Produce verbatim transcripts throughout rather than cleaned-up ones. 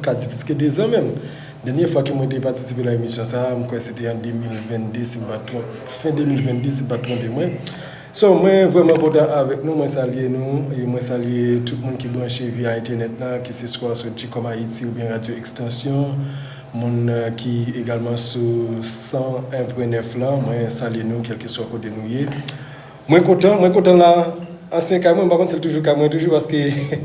ka di plis ke dezan menm. Dènye fwa ke mwen te patisipe nan emisyon sa a, m kwè se te an de mil venn de, si m pa twonp-, fen de mil venn de, si m pa twonpe mwen. So, mwen vrèman kontan avèk nou, mwen salye nou, e mwen salye tout moun ki branche via entènèt la, ke se swa sou G-Còm Ayiti oubyen Radyo Ekstansyon, moun, eh, ki egalman sou san en pwen nèf la, mwen salye nou, kèlkeswa kote nou ye. Mwen kontan, mwen kontan la. Ansyen kay mwen, m pa konn si l toujou kay mwen toujou, paske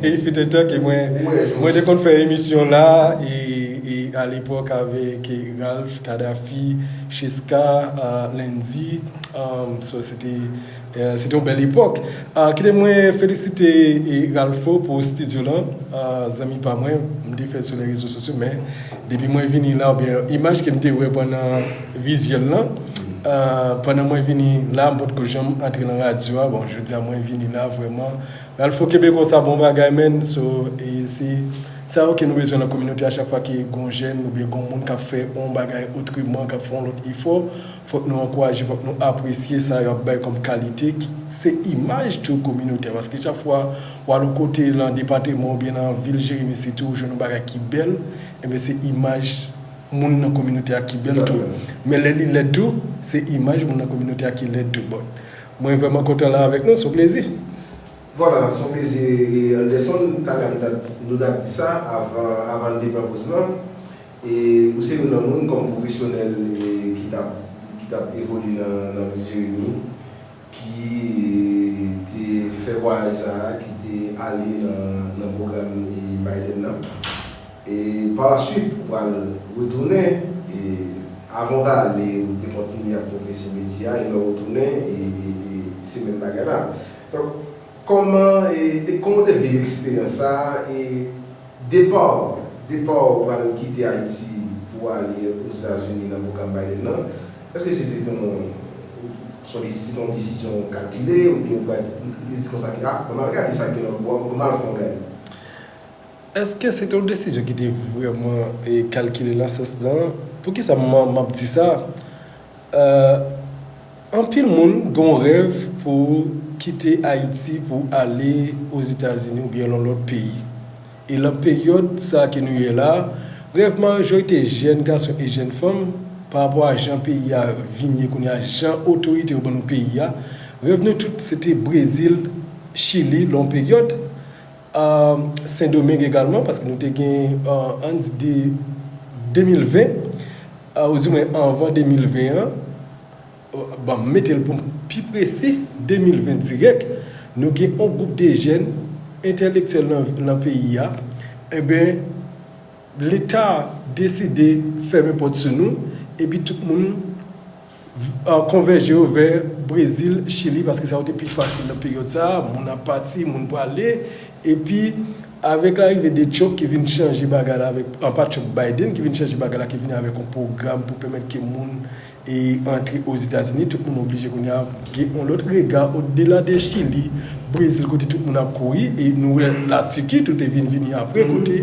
il fut un temps ke mwen, mwen te konn fè emisyon la, e, e alepòk avèk, e, Ralph, Kadhafi, Chiska, ah, Landy, um, so se te, eh, se te yon bèl epòk. Ah, kite mwen felisite, e, Ralpho pou estidyo lan, ah, zanmi pa mwen, m te fè l sou lè rezo sosyo, men depi mwen vini la, oubyen imaj ke m te wè pandan vizyèl lan, ah, pandan mwen vini la, m potko janm antre nan radyo a. Bon, jodi a mwen vini la, vrèman. Ralpho, kenbe konsa, bon bagay, menn. So, e se sa yo ke nou bezwen nan kominote a. Chak fwa ke gon jèn oubyen gon moun k ap fè yon bagay otreman, k ap fè yon lòt efò, fòk nou ankouraje, fòk nou apresye sa y ap bay kòm kalite, ki se imaj tou kominote a. Paske chak fwa w al yon kote nan depatman oubyen nan vil Jeremi City, ou jwenn yon bagay ki bèl, enben se imaj moun nan kominote a ki bèl tou. Men lè li lèd tou, se imaj moun nan kominote a ki lèd tou. Bon, mwen vrèman kontan la avèk nou, se yon plezi. Vwala, se yon plezi. E Anderson, talè nou t ap di sa avan, avan n te pran poz lan. E ou se youn nan moun kòm pwofesyonèl, e ki t ap, ki t ap evolye nan, nan vil Jeremi, ki te fè vwayaj sa a, ki te ale nan, nan pwogram, e, Biden nan. E pa la swit, ou pral retounen, e avan w t ale, ou te kontinye ap pwofese metye a, e lè w retounen, e, e, e se menm bagay la. Donk, kòman, e, e kòman w te viv eksperyans sa a, e depa w, depa w pral kite Ayiti pou w ale Ozetazini nan pwogram Biden nan, èske se, se te yon, se yon desi-, se te yon desizyon kalkile, oubyen ou pral di, ou te di konsa ke, a, ban m al gade sa k gen lòt bò a, ban m al fè yon gade? Èske se te yon desizyon ki te vrèman, e, kalkile nan sans lan? Poukisa m, m ap di sa? Eh, anpil moun gen yon rèv pou kite Ayiti pou ale Ozetazini oubyen nan lòt peyi. E nan peryòd sa a ke nou ye la, rèv majorite jèn gason e jèn fanm, pa rapò a jan peyi a vin ye kounye a, jan otorite yo ban nou peyi a, rèv nou tout se te Brezil, Chili, nan yon peryòd, ah, Sendomeng egalman, paske nou te gen, ah, ann di de, de mil ven, ah, oudimwen anvan de mil ven an, ah, bon, m mete l pou m pi presi, de mil ven dirèk, nou gen yon gwoup de jèn entèlektyèl nan, nan peyi a, enben, Leta deside fèmen pòt sou nou, epi tout moun, ah, konvèje yo vè Brezil, Chili, paske sa yo te pi fasil nan peryòd sa a, moun ap pati, moun prale, epi avèk larive de Trump ki vin chanje bagay la avèk, an pa Trump, Biden ki vin chanje bagay la, ki vini avèk yon pwogram pou pèmèt ke moun e antre Ozetazini, tout moun oblije kounye a gen yon lòt rega odela de Chili, Brezil, kote tout moun ap kouri, e nou wè Latiki tou te vin vini apre, kote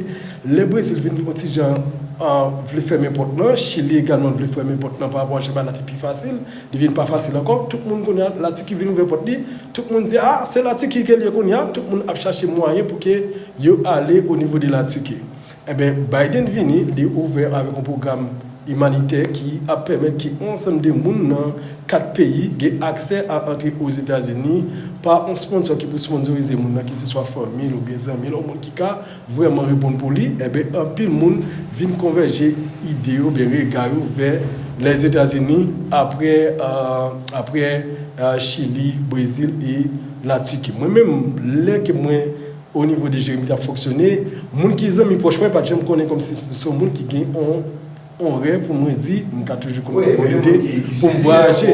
lè Brezil vin yon ti jan, ah, vle fèmen pòt lan, Chili egalman vle fèmen pòt lan pa rapò a jan bagay la te pi fasil, li vin pa fasil ankò, tout moun kounye a, Latiki vin ouvè pòt li, tout moun di, a, se Latiki ke l ye kounye a, tout moun ap chache mwayen pou ke yo ale o nivo de Latiki. Enben, Biden vini, li ouvè avèk yon pwogram imanitè ki ap pèmèt ke yon ansanm de moun nan kat peyi gen aksè a antre Ozetazini pa yon sponsò ki pou sponsorize moun nan, keseswa fanmi l oubyen zanmi l, yon moun ki ka vrèman reponn pou li. Enben, anpil moun vin konvèje ide yo oubyen rega yo vè Lèzetazini apre, ah, apre, ah, Chili, Brezil e Latiki. Mwen menm, lè ke mwen o nivo de Jeremi t ap fonksyone, moun ki zanmi pwòch mwen pa t janm konnen kòmsi se yon moun ki gen yon, yon rèv pou mwen di, m ka toujou kòmsi gon ide pou m vwayaje.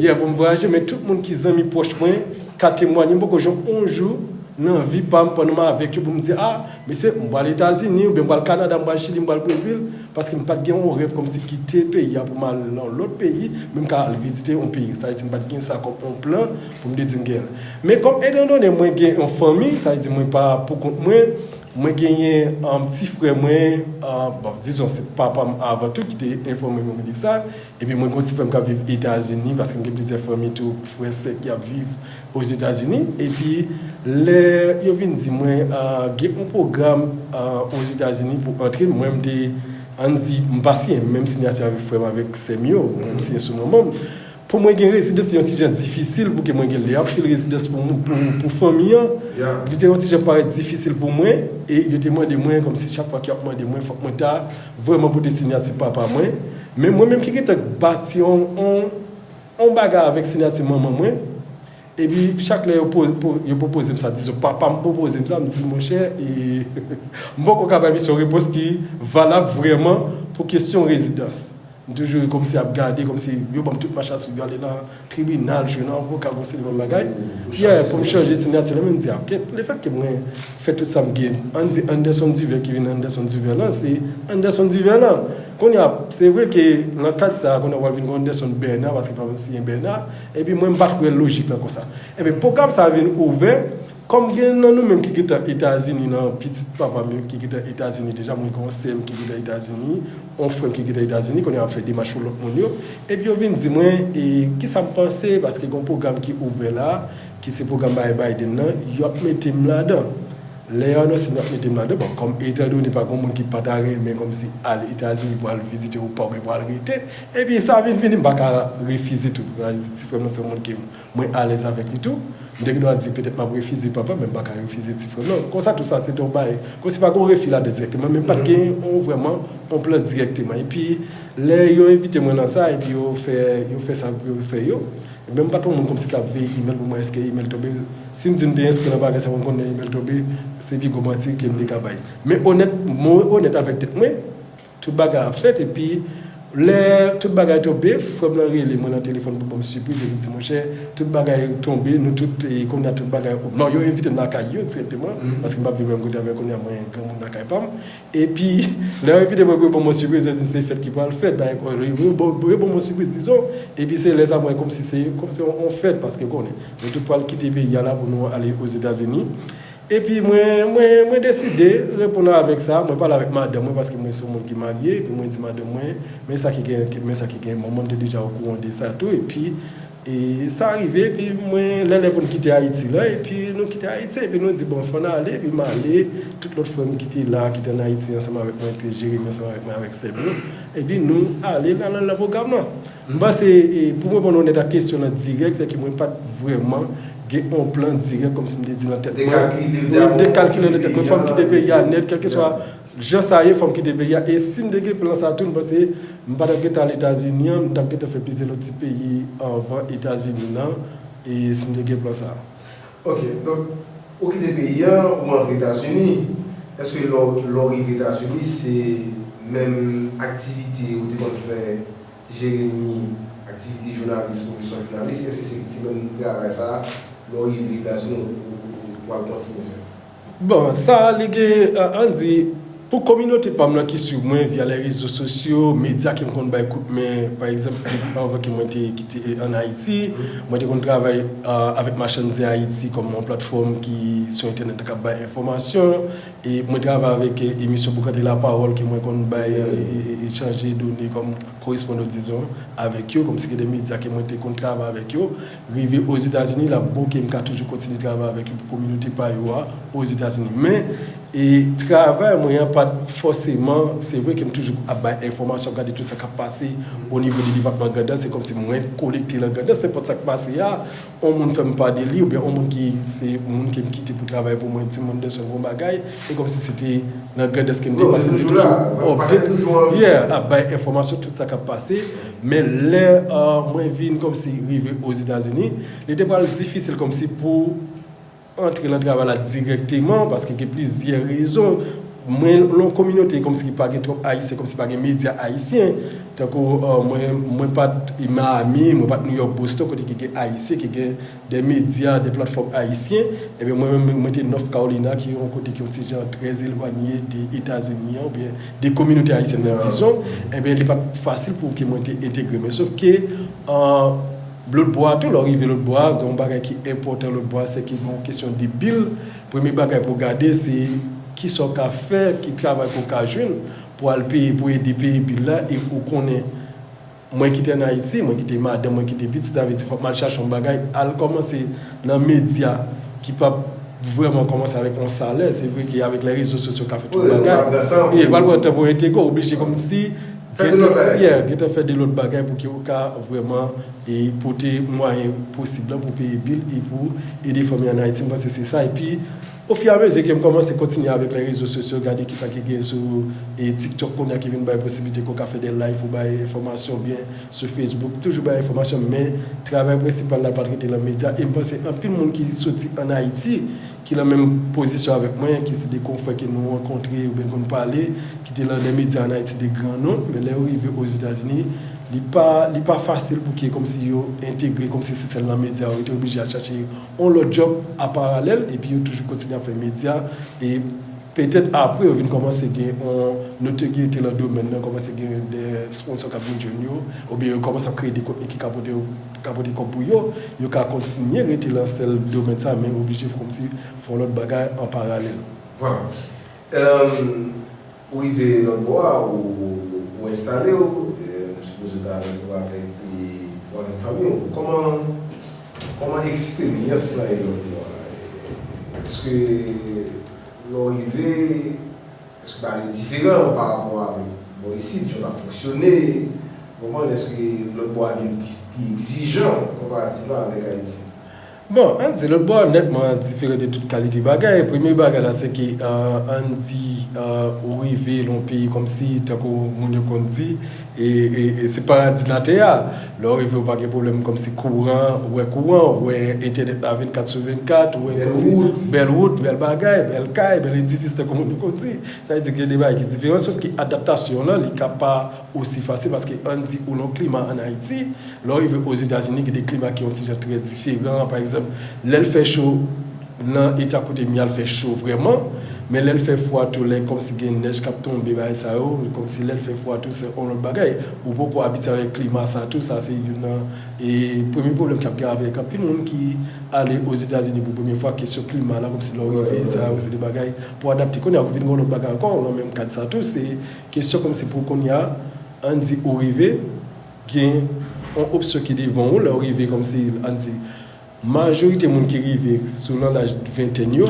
Yeah, pou m vwayaje, men tout moun ki zanmi pwòch mwen ka temwanye, m poko janm yon jou nan vi pa m pandan m avèk yo pou m di, a, mesye, m pral Etazini, oubyen m pral Kanada, m pral Chili, m pral Brezil, paske m pa t gen yon rèv kòmsi kite peyi a pou m al nan lòt peyi, men m ka al vizite yon peyi. Sa vle di m pa t gen sa kòm yon plan pou m te di m gen l. Men kòm etandone mwen gen yon fanmi, sa vle di mwen pa pou kont mwen, Mwen genyen um, ti frè mwen, uh, bon, dizon se papa m avan tou ki te enfòme mwen de sa. Epi mwen gen yon ti frè m k ap viv Etazini, paske m gen plizyè fanmi tou, frè, sè ki ap viv Ozetazini. Epi lè yo vin di mwen, uh, gen yon pwogram uh, Ozetazini pou antre, mwen m te, ann di, m pa siyen menm sinyati avèk frè m avèk sè m yo, mwen m siyen sou manman m. Pou mwen gen rezidans, se yon ti jan difisil pou ke mwen gen lè y ap fil rezidans pou, pou, pou fanmi an. Li te yon ti jan parèt difisil pou mwen, e yo te mande mwen, kòmsi chak fwa ke y ap mande mwen, fòk mwen ta vrèman pote sinyati papa mwen. Men mwen menm ki gentan bati yon, yon, yon bagay avèk sinyati manman mwen, epi chak lè yo, po, po, yo pwopoze m sa, dizon papa m pwopoze m sa, m di, monchè, e, m poko ka bay misye yon repons ki valab vrèman pou kesyon rezidans. M toujou kòmsi ap gade, kòmsi yo ban m tout mach a swiv, yo ale nan tribinal, jwenn avoka, gon seri bann bagay. Yeah, pou m chanje sinyati la, men m di, ah, ok, lefèt ke mwen fè tout sa m gen, ann di Anderson Duver ki vin Anderson Duver lan, se Anderson Duver lan. Kounye a, se vre ke nan kad sa a, kounye a w al vin gen Anderson Bernard, paske pa m siyen Bernard, epi mwen m pa t wè lojik lan konsa. Ebyen, pwogram sa a vin ouvè, kòm gen nan nou menm ki gentan Etazini, nan pitit papa m yo ki gentan Etazini deja, mwen gen yon sè m ki gentan Etazini, yon frè m ki gentan Etazini, kounye a ap fè demach pou lòt moun yo. Epi yo vin di mwen, e, kisa m panse, paske gen yon pwogram ki ouvè la, ki se pwogram bay Biden nan, y ap mete m ladan. Lè yo anonse m y ap mete m ladan, bon, kòm etandone pa gen moun ki pa ta renmen kòmsi al Etazini pou al vizite ou pa oubyen pou al rete, epi sa vin vini, m pa ka refize tou. Ti frè mwen se yon moun ke mwen alèz avèk li tou. M te gen dwa di petèt m ap refize papa, men m pa ka refize ti frè m nan. Konsa tou sa se te yon bagay, kòmsi pa gen yon refi ladan dirèkteman, men m pa t gen yon vrèman yon plan dirèkteman. Epi lè yo envite mwen nan sa, epi yo fè, yo fè sa pou yo fè yo, men m pa t yon moun kòmsi k ap veye imèl pou mwen, èske imèl tonbe. Si m di m te enskri nan bagay sa pou m konn lè imèl tonbe, se pi gwo manti ke m te ka bay. Men onèt, mwen onèt avèk tèt mwen, tout bagay ap fèt, epi lè tout bagay tonbe, frè m lan rele mwen nan telefòn pou ban m sipriz, epi l di, monchè, tout bagay tonbe, nou tout, e, kounye a tout bagay, non, yo envite m lakay yo dirèkteman, paske m p ap viv menm kote avèk kounye a, mwen, granmoun lakay pa m. Epi, lè yo envite mwen pou yo ban m yon sipriz, yo di m se fèt ki pral fèt, bagay, yo, yo, yo ban m yon sipriz, dizon, epi se lè sa mwen kòmsi se, kòmsi yon, yon fèt, paske konnen, nou tout pral kite peyi a la pou nou ale Ozetazini. Epi mwen, mwen, mwen deside reponn avèk sa. Mwen pale avèk madanm mwen paske mwen se yon moun ki marye. Epi mwen di madanm mwen, men sa ki gen, men sa ki gen. Manman m te deja okouran de sa tou. Epi, e, sa rive. Epi mwen, lè, lè pou n kite Ayiti la. Epi nou kite Ayiti. Epi nou di, bon, fò n ale. Epi m ale. Tout lòt frè m ki te la, ki te ann Ayiti ansanm avèk mwen, te Jeremi ansanm avèk mwen, avèk sè m yo. Epi nou ale nan, nan, nan pwogram nan. M panse, e, pou mwen, pou mwen reponn onèt a kesyon nan dirèk, se ke mwen pa t vrèman gen yon plan dirèk, kòmsi m te di nan tèt mwen. Wi, m te kalkile nan tèt mwen, fò m kite peyi a nèt, kèlkeswa jan sa ye, fò m kite peyi a. E si m te gen plan sa tou, m panse m pa t ap gentan al Etazini an, m t ap gentan fè plizyè lòt ti peyi anvan Etazini nan, e si m te gen plan sa. Ok, donk, ou kite peyi a, ou antre Etazini. Èske lè w, lè w rive Etazini, se menm aktivite ou te konn fè Jeremi, aktivite jounalis, pwofesyon jounalis, èske se, se menm travay sa a, lè w rive Etazini, ou, ou, ou, ou al kontinye fè? Bon, sa a, li gen, a, ann di, pou kominote pa m lan ki swiv mwen via lè rezo sosyo, medya ke m konn bay kout men, pa egzanp, depi anvan ke mwen te kite ann Ayiti, mwen te konn travay, a, avèk Machann Zen Ayiti kòm yon platfòm ki sou entènèt k ap bay enfòmasyon, e mwen travay avèk, e, emisyon Boukante Lapawòl ke mwen konn bay, e, e, e, echanje done kòm korespondan, dizon, avèk yo, kòmsi gen de medya ke mwen te konn travay avèk yo. Rive Ozetazini, l ap bon ke m ka toujou kontinye travay avèk yo pou kominote pa yo a, Ozetazini. Men, e, travay mwen an pa t fòseman, se vre ke m toujou ap bay enfòmasyon, ap gade tout sa k ap pase o nivo de depatman Grandans, se kòmsi mwen kolekte nan Grandans, nenpòt sa k pase a, yon moun fè m pa de li, oubyen yon moun ki se moun ke m kite pou travay pou mwen, di m Anderson gon bagay, e kòmsi se te nan Grandans ke m te, paske m toujou update, yeah, ap bay enfòmasyon tout sa k ap pase. Men lè, a, mwen vin kòmsi rive Ozetazini, li te pral difisil kòmsi pou antre nan travay la dirèkteman, paske gen plizyè rezon. Mwen, nan yon kominote kòmsi ki pa gen twòp Ayisyen, kòmsi pa gen medya ayisyen, tankou, a, mwen, mwen pa t Miami, mwen pa t New York, Boston, kote ki gen Ayisyen, ki gen de medya, de platfòm ayisyen, ebyen, mwen menm, mwen te North Carolina, ki yon kote ki yon ti jan trè elwanye de Etazini an, oubyen de kominote ayisyèn nan, dizon, ebyen, li pa t fasil pou ke mwen te entegre. Men sòf ke, a, lòtbò a tou, lè w rive lòtbò a, gen yon bagay ki enpòtan lòtbò a, se ke gen yon kesyon de bil. Premye bagay pou w gade, se kisa w ka fè, ki travay ke w ka jwenn pou al peye, pou ede peye bil la, e ou konnen, mwen ki te ann Ayiti, mwen ki te madanm, mwen ki te pitit, sa vle di fòk m al chache yon bagay, al kòmanse nan medya ki p ap vrèman kòmanse avèk yon salè. Se vre ke avèk lè rezo sosyo ka fè tout bagay. E l pral pran tan pou entegre, w oblije kòmsi gentan fè de lòt bagay pou ke w ka vrèman e pote mwayen posib lan pou peye bil e pou ede fanmi ann Ayiti. M panse se sa. Epi, ofiramezi ke m kòmanse kontinye avèk lè rezo sosyo, gade kisa ki gen sou e TikTok kounye a ki vin bay posiblite ke w ka fè de live pou bay enfòmasyon, oubyen sou Facebook, toujou bay enfòmasyon, men travay prensipal la pa t rete nan medya. E m panse anpil moun ki soti ann Ayiti, ki nan menm pozisyon avèk mwen, ki se de konfrè ke nou rankontre oubyen n konn pale, ki te nan de medya ann Ayiti, de gran non, men lè yo rive Ozetazini, li pa, li pa fasil pou ke kòmsi yo entegre, kòmsi se sèl nan medya yo, yo te oblije al chache yon lòt djòb an paralèl, epi yo toujou kontinye ap fè medya, e petèt apre yo vin kòmanse gen yon notorite nan domèn nan, kòmanse gen de sponsò k ap vin jwenn yo, oubyen yo kòmanse ap kreye de kontni ki ka pote yo, ka pote kòb pou yo, yo ka kontinye rete nan sèl domèn sa, men yo oblije kòmsi fè yon lòt bagay an paralèl. Vwala. Ou rive lòt bò a, ou, ou enstale w, e, m sipoze ta avèk ou avèk, e, ou avèk fanmi w. Kòman, kòman eksperyans lan ye lòt bò a? Èske lè w rive, èske bagay yo diferan pa rapò avèk bò isit, jan w t ap fonksyone? Kòman èske lòt bò a vin pi, pi egzijan konparativman avèk Ayiti? Bon, ann di, lòt bò a nètman diferan de tout kalite bagay. Premye bagay la, se ke, euh, ann di, euh, ou rive nan yon peyi kòmsi, tankou moun yo konn di, e, e, e se paradi nan tè a. Lè w rive, ou pa gen pwoblèm kòmsi kouran, ou wè kouran, ou wè entènèt la vennkat sou vennkat, ou wè kòmsi bèl wout, bèl bagay, bèl kay, bèl edifis, tankou moun yo konn di. Sa vle di gen de bagay ki diferan, sof ke adaptasyon lan, li ka pa osi fasil, paske ann di ou nan klima ann Ayiti, lè w rive Ozetazini, gen de klima ki yon ti jan trè diferan. Pa egzanp, lè l fè cho nan eta kote m ye a, l fè cho vrèman, men lè l fè fwa tou, lè kòmsi gen nèj k ap tonbe, bagay sa yo, kòmsi lè l fè fwa tou, se yon lòt bagay. Ou poko abitye avèk klima sa tou, sa se youn nan, e, premye pwoblèm k ap gen avèk anpil moun ki ale Ozetazini pou premye fwa, kesyon klima la, kòmsi lè w rive, sa yo, se de bagay pou adapte. Kounye a, vin gen yon lòt bagay ankò, nan menm kad sa tou, se kesyon kòmsi pou kounye a, ann di ou rive, gen yon opsyon ki devan ou, lè w rive kòmsi, ann di, majorite moun ki rive sou nan laj ventèn yo,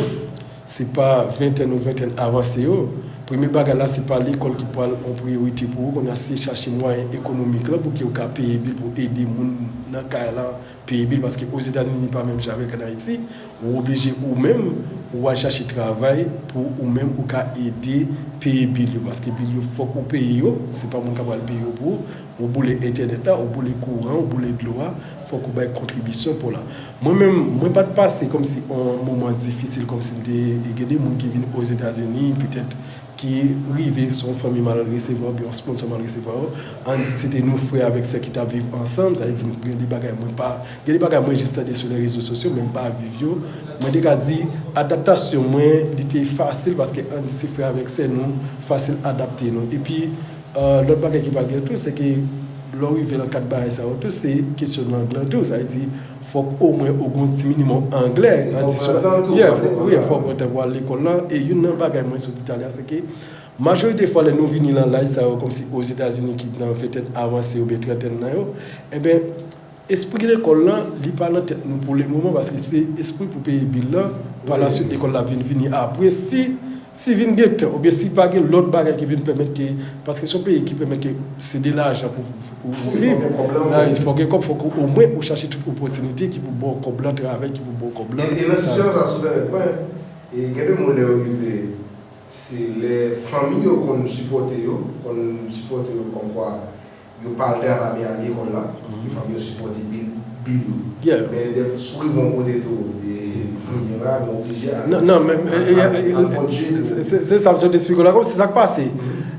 se pa ventèn ou ventèn avanse yo. Premye bagay la, se pa lekòl ki pral yon priyorite pou ou, kounye a se chache mwayen ekonomik lan pou ke w ka peye bil pou ede moun nan kay lan peye bil, paske Ozetazini li pa menm jan avèk ann Ayiti, ou oblije ou menm, ou al chache travay pou ou menm, ou ka ede peye bil yo, paske bil yo fòk ou peye yo, se pa moun k ap al peye yo pou ou, ou boule entènèt la, ou boule kouran, ou boule dlo a, fòk ou bay kontribisyon pou la. Mwen menm, mwen pa t pase kòmsi yon moman difisil, kòmsi m te, gen de moun ki vin Ozetazini, petèt, ki rive se yon fanmi m al resevwa oubyen yon sponsò m al resevwa yo, ann di se te nou frè avèk sè ki t ap viv ansanm, sa vle di gen de bagay mwen pa, gen de bagay mwen jis tande sou lè rezo sosyo, men m pa viv yo. Mwen te ka di, adaptasyon mwen, li te fasil, paske ann di se frè avèk sè nou, fasil adapte nou. Epi, euh, lòt bagay ki pral gen tou, se ke lè w rive nan kad bagay sa yo tou, se kesyon lang lan tou, sa vle di, fòk omwen ou gen yon ti minimòm anglè, ann di sou, yeah, wi, fòk ou pran tan pou al lekòl lan. E youn nan bagay mwen sot di talè a, se ke majorite fwa lè nou vini nan laj sa yo, kòmsi Ozetazini ki nan ventèn avanse oubyen trantèn nan yo, enben, espri lekòl lan, li pa nan tèt nou pou le moman, paske se espri pou peye bil lan, pa la swit lekòl la vin vini apre. Si Si vin gen tan, oubyen si pa gen lòt bagay ki vin pèmèt ke, paske se yon peyi ki pèmèt ke se de lajan pou, pou, pou viv, la, fòk gen kòb, fòk omwen ou chache tout opòtinite ki pou ba w kòb lan, travay ki pou ba w kòb lan. E, e nan sitiyasyon sa, si w pèmèt mwen, e gen de moun lè yo rive, se lè fanmi yo konn sipòte yo, konn sipòte yo kòmkwa yo pa al travay, men al lekòl la, e fanmi yo sipòte bil, bil yo. Men dèfwa, si w rive yon kote tou, e fanmi an la, nou oblije al, non, non, men, al, e, al, e, al konn je yo. Se, se, se sa m sot esplike w la, kòmsi sa k pase.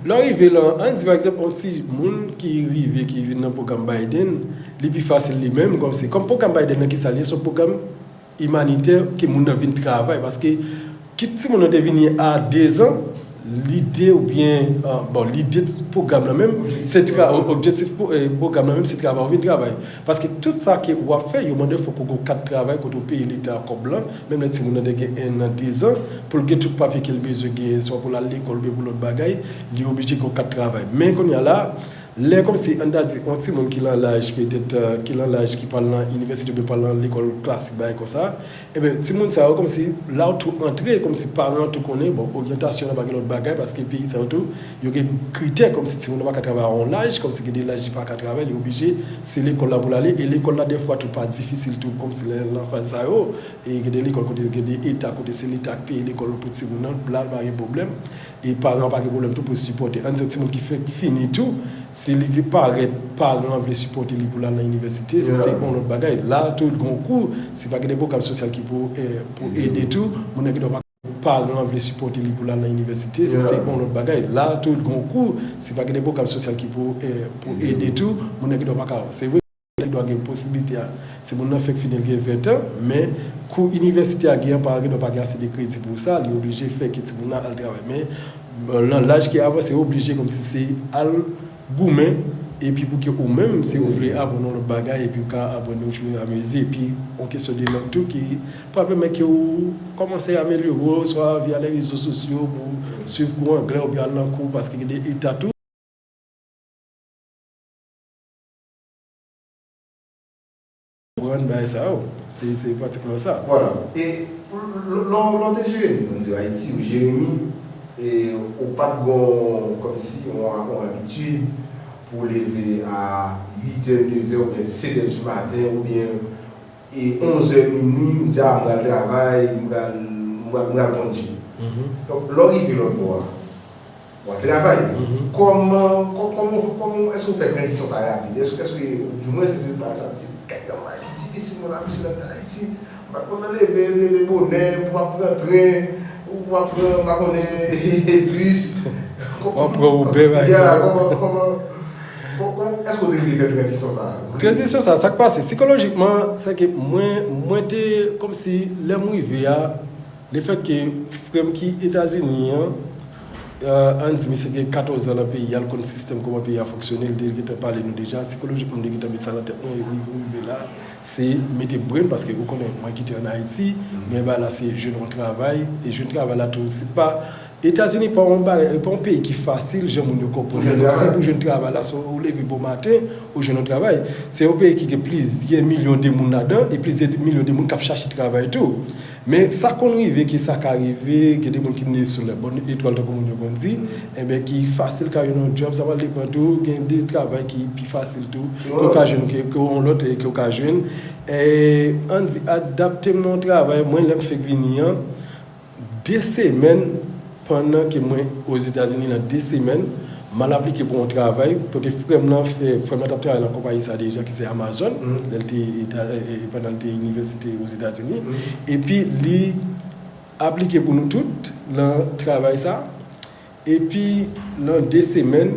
Lè w rive lan, ann di pa egzanp, yon ti moun ki rive, ki vin nan pwogram Biden, li pi fasil li menm, kòmsi, kòm pwogram Biden nan ki sa l ye, se yon pwogram imanitè ke moun nan vin travay, paske kit timoun nan te vini a dezan, Lide oubyen, bon, lide pwogram nan menm, se tra, objektif pwogram nan menm, se travay ou vin travay. Paske tout sa ke w ap fè, yo mande fòk ou gen kat travay kote w peye leta kòb lan, menm lè timoun nan te gen ennan, dezan, pou l gen tout papye ke l bezwen genyen, swa pou l al lekòl oubyen pou lòt bagay, li oblije gen kat travay. Men kounye a la, lè kòmsi, ann ta di, yon timoun ki lan laj, petèt, ki lan laj ki pral lan inivèsite oubyen pral lan lekòl klasik, bagay konsa, Ebyen, timoun sa yo, kòmsi, la w tou antre, kòmsi paran an tou konnen, bon, oryantasyon nan pa gen lòt bagay, paske peyi sa yo tou, yo gen kritè, kòmsi timoun nan pa ka travay a yon laj, kòmsi gen de laj li pa ka travay, li oblije, se lekòl la pou l ale, e lekòl la, dèfwa tou, pa difisil tou, kòmsi lè, lan faz sa yo, e gen de lekòl kote, gen de eta kote se leta k peye lekòl pou timoun nan, la, pa gen pwoblèm. E paran an pa gen pwoblèm tou pou l sipòte. Ann di yon timoun ki fèk fini tou, si li parèt paran an vle sipòte li pou l al nan inivèsite, se yon lòt bagay. La tou, l gen yon kou, si pa gen de pwogram sosyal ki pou, pou ede tou, moun nan gen dwa pa ka, paran an vle sipòte li pou l al nan inivèsite, se yon lòt bagay. La tou, l gen yon kou, si pa gen de pwogram sosyal ki pou, pou ede tou, moun nan gen dwa pa ka. Se vre. Li dwa gen posiblite a. Timoun nan fèk fini, li gen ventan, men kou inivèsite a gen an, paran gen dwa pa gen ase de kredi pou sa, li oblije fè ke timoun nan al travay. Men, nan laj ki avanse, oblije kòmsi se al goumen, epi pou ke ou menm, si ou vle aprann yon lòt bagay, epi ou ka aprann yo ofiramezu, epi yon kesyon de lang tou ki pral pèmèt ke ou kòmanse amelyore w, swa via les réseaux sociaux, pou w swiv kou anglè oubyen al nan kou, paske gen de eta tou. Konprann bagay sa yo. Se, se pratikman sa. Vwala. E lè w te Jeremi, ann di Ayiti, ou Jeremi, e ou pa t gon, kòmsi, yon, yon abitid pou w leve a uit è, nèf è oubyen sèt è di maten, oubyen e onz è, minui, ou di, a, m pral travay, m pral, m pral, m pral kondui. Donk, lè w rive lòt bò a, w ap travay. Kòman, kò-, kòman, kòman, èske w fè tranzisyon sa rapid? Èske, èske, di mwen, se, se pa sa, se kèk nan bagay ki difisil, mwen, la, mesye, nan Ayiti, m pa konn nan leve, leve bonè, pou w ap pran tren, ou w ap pran, m pa konnen, bis. W ap pran Uber, pa egzanp. Kòman, kòman, kòman, èske w te rive fè tranzisyon sa a? Tranzisyon sa, sa k pase, sikolojikman, se ke mwen, mwen te, kòmsi, lè m rive a, lefètke frè m ki Etazini an, ann di, misye gen katòz an nan peyi a, l konn sistèm, kòman peyi a fonksyone, li te gentan pale nou deja, sikolojikman, m te gentan met sa nan tèt mwen, e rive, rive la, se mete brain, paske ou konnen, mwen kite ann Ayiti, men bagay la, se jwenn yon travay, e jwenn travay la tou, se pa, Etazini pa yon bagay, pa yon peyi ki fasil, jan moun yo konprann li. Donk, si pou jwenn travay la, se ou leve bonmaten, ou jwenn yon travay. Se yon peyi ki gen plizyè milyon de moun ladan, e plizyè milyon de moun k ap chache travay tou. Men sa konn rive ke sa ka rive, gen de moun ki ne sou lè bòn etwal tankou moun yo konn di, enben ki fasil ka jwenn yon djòb, sa pral depann tou, gen de travay ki pi fasil tou, ke w ka jwenn, ke, ke yon lòt, ke w ka jwenn. E, ann di, adapte m nan yon travay, mwen lè m fèk vini an, de semèn, pandan ke mwen Ozetazini nan de semèn, m al aplike pou yon travay, kote frè m nan fè, frè m nan t ap travay nan konpayi sa deja, ki se Amazon, lè l te, pandan l te inivèsite Ozetazini. Epi li aplike pou nou tout nan travay sa. Epi, nan de semèn,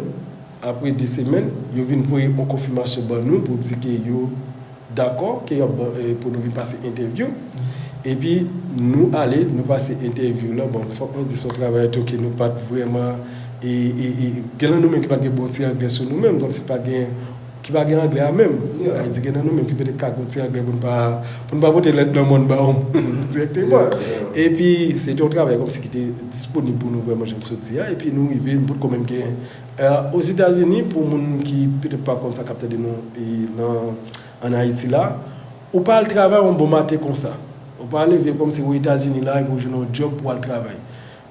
apre de semèn, yo vin voye yon konfimasyon ban nou pou di ke yo dakò ke y ap ban, pou nou vin pase entèvyou. Epi, nou ale, nou pase entèvyou lan. Bon, fòk mwen di se yon travay tou ke nou pa t vrèman, e, e, e, gen lan nou menm ki pa t gen bon ti anglè sou nou menm, kòmsi pa gen ki pa gen anglè a menm. Sa vle di gen nan nou menm ki petèt ka gon ti anglè pou n pa, pou n pa pote lèt nan mòn ba yon moun dirèkteman. Epi, se te yon travay kòmsi ki te disponib pou nou vrèman, jan m sot di a. Epi nou rive, nou potko menm gen, Ozetazini, pou moun ki petèt pa konn sa, k ap tande nou, e, nan, ann Ayiti la, ou pa al travay yon bon maten konsa. Ou pa leve kòmsi ou Etazini la, epi ou jwenn yon djòb pou al travay.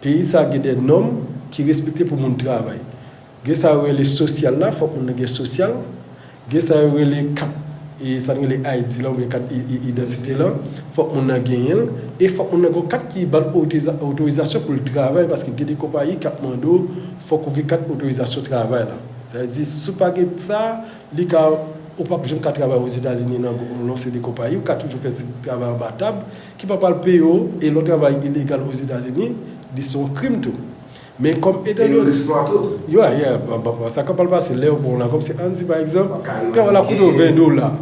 Peyi sa gen de nòm ki respekte pou moun travay. Gen sa yo rele sosyal la, fòk moun nan gen sosyal. Gen sa yo rele kat, e sa n rele I D la, oubyen kat i-, i-, idantite lan, fòk moun nan genyen l. E fòk moun nan gen yon kat ki ba l otoriza-, otorizasyon pou l travay, paske gen de konpayi k ap mande w, fòk ou gen kat otorizasyon travay la. Sa vle di, si w pa gen sa, li ka, ou p ap janm ka travay Ozetazini nan yon seri de konpayi, ou ka toujou fè ti travay anba tab, ki pa pral peye w, e lè w travay ilegal Ozetazini, li se yon krim tou. Men kòm etan donne. E yo eksplwate w tou. Yo, yeah, bon, bon, bon, sa k ap pral pase lè yo pran w la, kòmsi ann di pa egzanp, travay la koute w ven dola.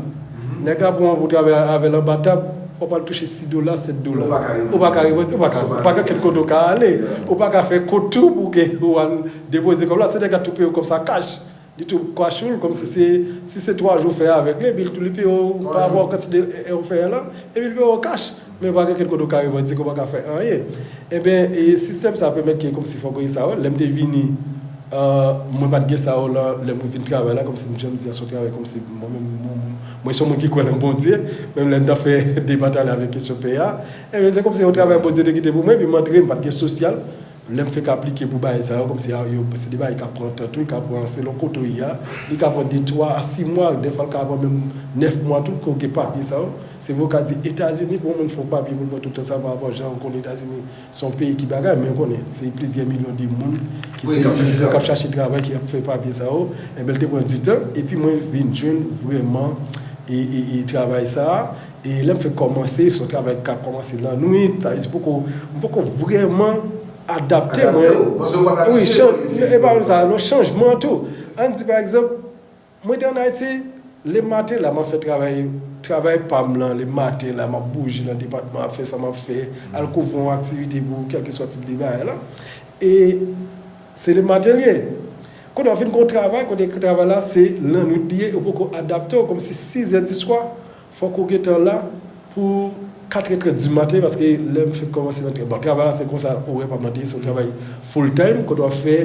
Nèg la pran w pou travay avè l anba tab, w ap al touche sis dola, sèt dola. Ou pa ka revandike. Ou pa ka revandike, ou pa ka, ou pa ka kenn kote w ka ale. Ou pa ka fè kont tou pou ke ou al depoze kòb la. Se nèg la tou peye w kòb sa kach. Li tou kach ou l, kòmsi se, si se twa jou w fè avèk li, epi li tou li peye w pa rapò a kantite w fè a la, epi li peye w kach. Men pa gen kenn kote w ka revandike, ou pa ka fè anyen. Ebyen, e sistèm sa pèmèt ke kòmsi fòk ou gen sa yo. Lè m te vini, euh, mwen pa t gen sa yo la, lè m vin travay la, kòmsi m janm di a se yon travay kòmsi mwen menm, mwen, mwen se yon moun ki kwè nan Bondye, menm lè m t ap fè deba talè avèk kesyon pè a, ebyen, se kòmsi yon travay Bondye te kite pou mwen, epi m antre, m pa t gen sosyal. Lè m fèk aplike pou bagay sa yo, kòmsi a, yo, se de bagay k ap pran tan tou, li ka pran selon kote w ye a, li ka pran de twa a sis mwa, dèfwa l ka pran menm nèf mwa tou, ke w gen papye sa yo. Se vre w ka di Etazini, pou yon moun fè yon papye pou l pran tout tan sa pa rapò jan ou konnen Etazini, se yon peyi ki bagay, men w konnen, se plizyè milyon de moun ki se k ap chache travay, ki ap fè papye sa yo. Enben, l te pran di tan, epi mwen vin jwenn vrèman e, e, e travay sa a. E lè m fèk kòmanse, se yon travay k ap kòmanse lannwit, sa vle di poko, m poko vrèman adapte mwen. Wi, chan-, e pa menm sa, non, chanjman tou. Ann di, pa egzanp, mwen te ann Ayiti, lematen la, m ap fè travay, travay pa m lan, lematen la, m ap bouje nan depatman, ap fè sa m ap fè, al kouvri yon aktivite pou kèlkeswa tip de bagay la. E se lematen l ye. Kounye a w fin gen yon travay, kote travay la, se lannwit li ye, ou poko adapte w, kòmsi sizè di swa, fòk ou gentan la pou katrè trant di maten, paske lè m fèk kòmanse nan tra-, bon, travay la se konsa, orè pa m nan te ye, se yon travay full time, kote w ap fè,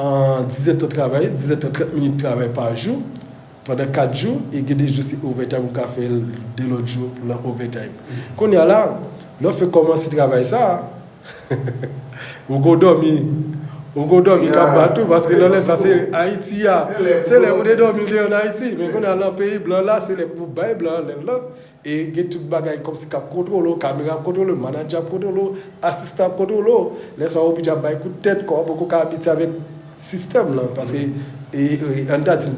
an, dizèdtan travay, dizèdtan trant minit travay pa jou, pandan kat jou, e gen de jou se overtime ou ka fè l, de lòt jou lan overtime. Kounye a la, lè w fèk kòmanse travay sa a, ou gon dòmi, ou gon dòmi k ap bat ou, paske nan lè sa se Ayiti a. Se lè pou te dòmi l te ann Ayiti, men kounye a lan peyi blan la, se lè pou bay blan an lè l lan. E gen tout bagay kòmsi k ap kontwole w, kamera ap kontwole w, manadjè ap kontwole w, asistan ap kontwole w. Lè sa w oblije ap bay kout tèt, kò a poko ka abitye avèk sistèm lan, paske, e, e, ann ta di,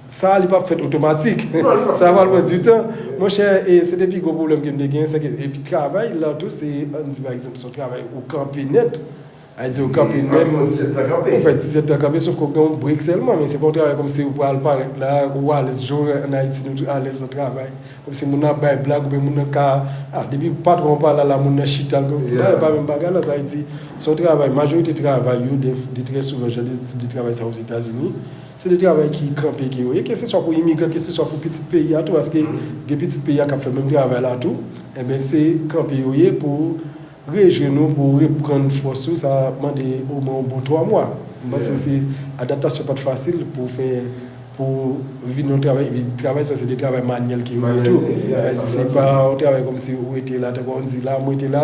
sa li p ap fèt otomatik. Sa pral pran di tan. Monchè, e, se te pi gwo pwoblèm ke m te gen, se ke, epi travay la tou, se, ann di pa egzanp, se yon travay ou kanpe nèt. Sa vle di ou kanpe nèt. Ou fè dizèt tan kanpe, sof ke w gen yon break sèlman, men se pa yon travay kòmsi ou pral parèt la, ou alèz, jan w wè ann Ayiti, nou tou alèz nan travay. Kòmsi moun nan ap bay blag, oubyen moun nan ka, a, depi patwon an pale la, moun nan chita, l gen, e pa menm bagay la, sa vle di, se yon travay, majorite travay yo, de, de trè souvan, jan de tip de travay sa Ozetazini, se de travay ki kanpe ke yo ye, keseswa pou imigran, keseswa pou pitit peyi a tou, paske gen pitit peyi a k ap fè menm travay la tou, enben, se kanpe yo ye pou rejwenn ou, pou reprann fòs ou, sa mande omwen yon bon twa mwa. M panse se adaptasyon pa t fasil pou fè, pou vin yon travay, epi travay sa se de travay manyèl ke yo ye tou. Sa vle di se pa yon travay kòmsi ou rete la, tankou w di la, mwen rete la,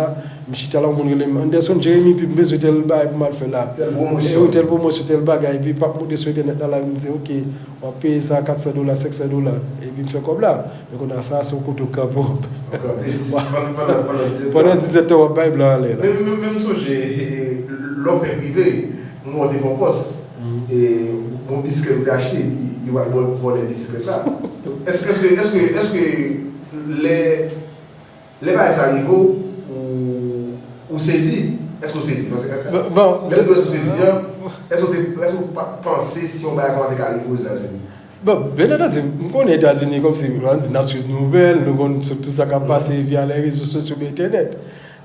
m chita la, yon moun rele m, Anderson, Jeremy, epi m bezwen tèl bagay pou m al fè la. Tèl pwomosyon. Tèl pwomosyon, tèl bagay, epi p ap monte sou entènèt la, la, m di, oke, w ap peye sa kat san dola, senk san dola, epi m fè kòb la. Men kounye a sa, se yon kote w kanpe w ap. Pandan, pandan, pandan dizèt tan w ap bay blan anlè la. Men, men, men m sonje, e, lè w fèk rive, m wè w te pran pòs. E, gon bisiklèt ou te achte, epi yo al vòlè bisiklèt la. Èske, èske, èske, èske lè Lè bagay sa rive w, ou, ou sezi? Èske w sezi? Paske, bon, lè m di w èske w sezi an, èske w te, èske w pa t panse si yon bagay konsa te ka rive w Ozetazini? Bon, byen antandi, m konnen Etazini kòmsi, ann di n ap swiv nouvèl, nou konn tout, tout sa k ap pase via les réseaux sociaux oubyen entènèt.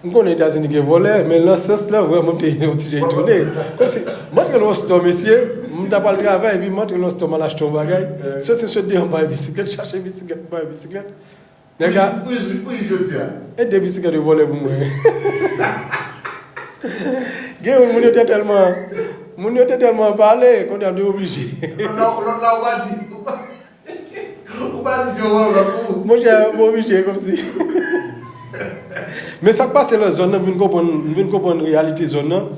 M konnen Etazini gen vòlè, men nan sans lan, vrèman, m te yon ti jan etone. Kòmsi, m antre nan yon store, mesye, m t ap al travay, epi m antre nan yon store, m al achte yon bagay. Soti, m sot deyò, m bay bisiklèt, chache bisiklèt, m bay bisiklèt. Nèg la. Pou jis, pou jis jodi a. E de bisiklèt yo vòlè pou mwen. Gen youn, moun yo te tèlman, moun yo te tèlman pale, kounye a m te oblije. Lòt la, lòt la ou pa di, ou pa, ou pa di si yo vòlè lòt pou ou. Monchè, m oblije kòmsi. Men sa k pase nan zòn nan, m vin konprann, m vin konprann reyalite zòn nan,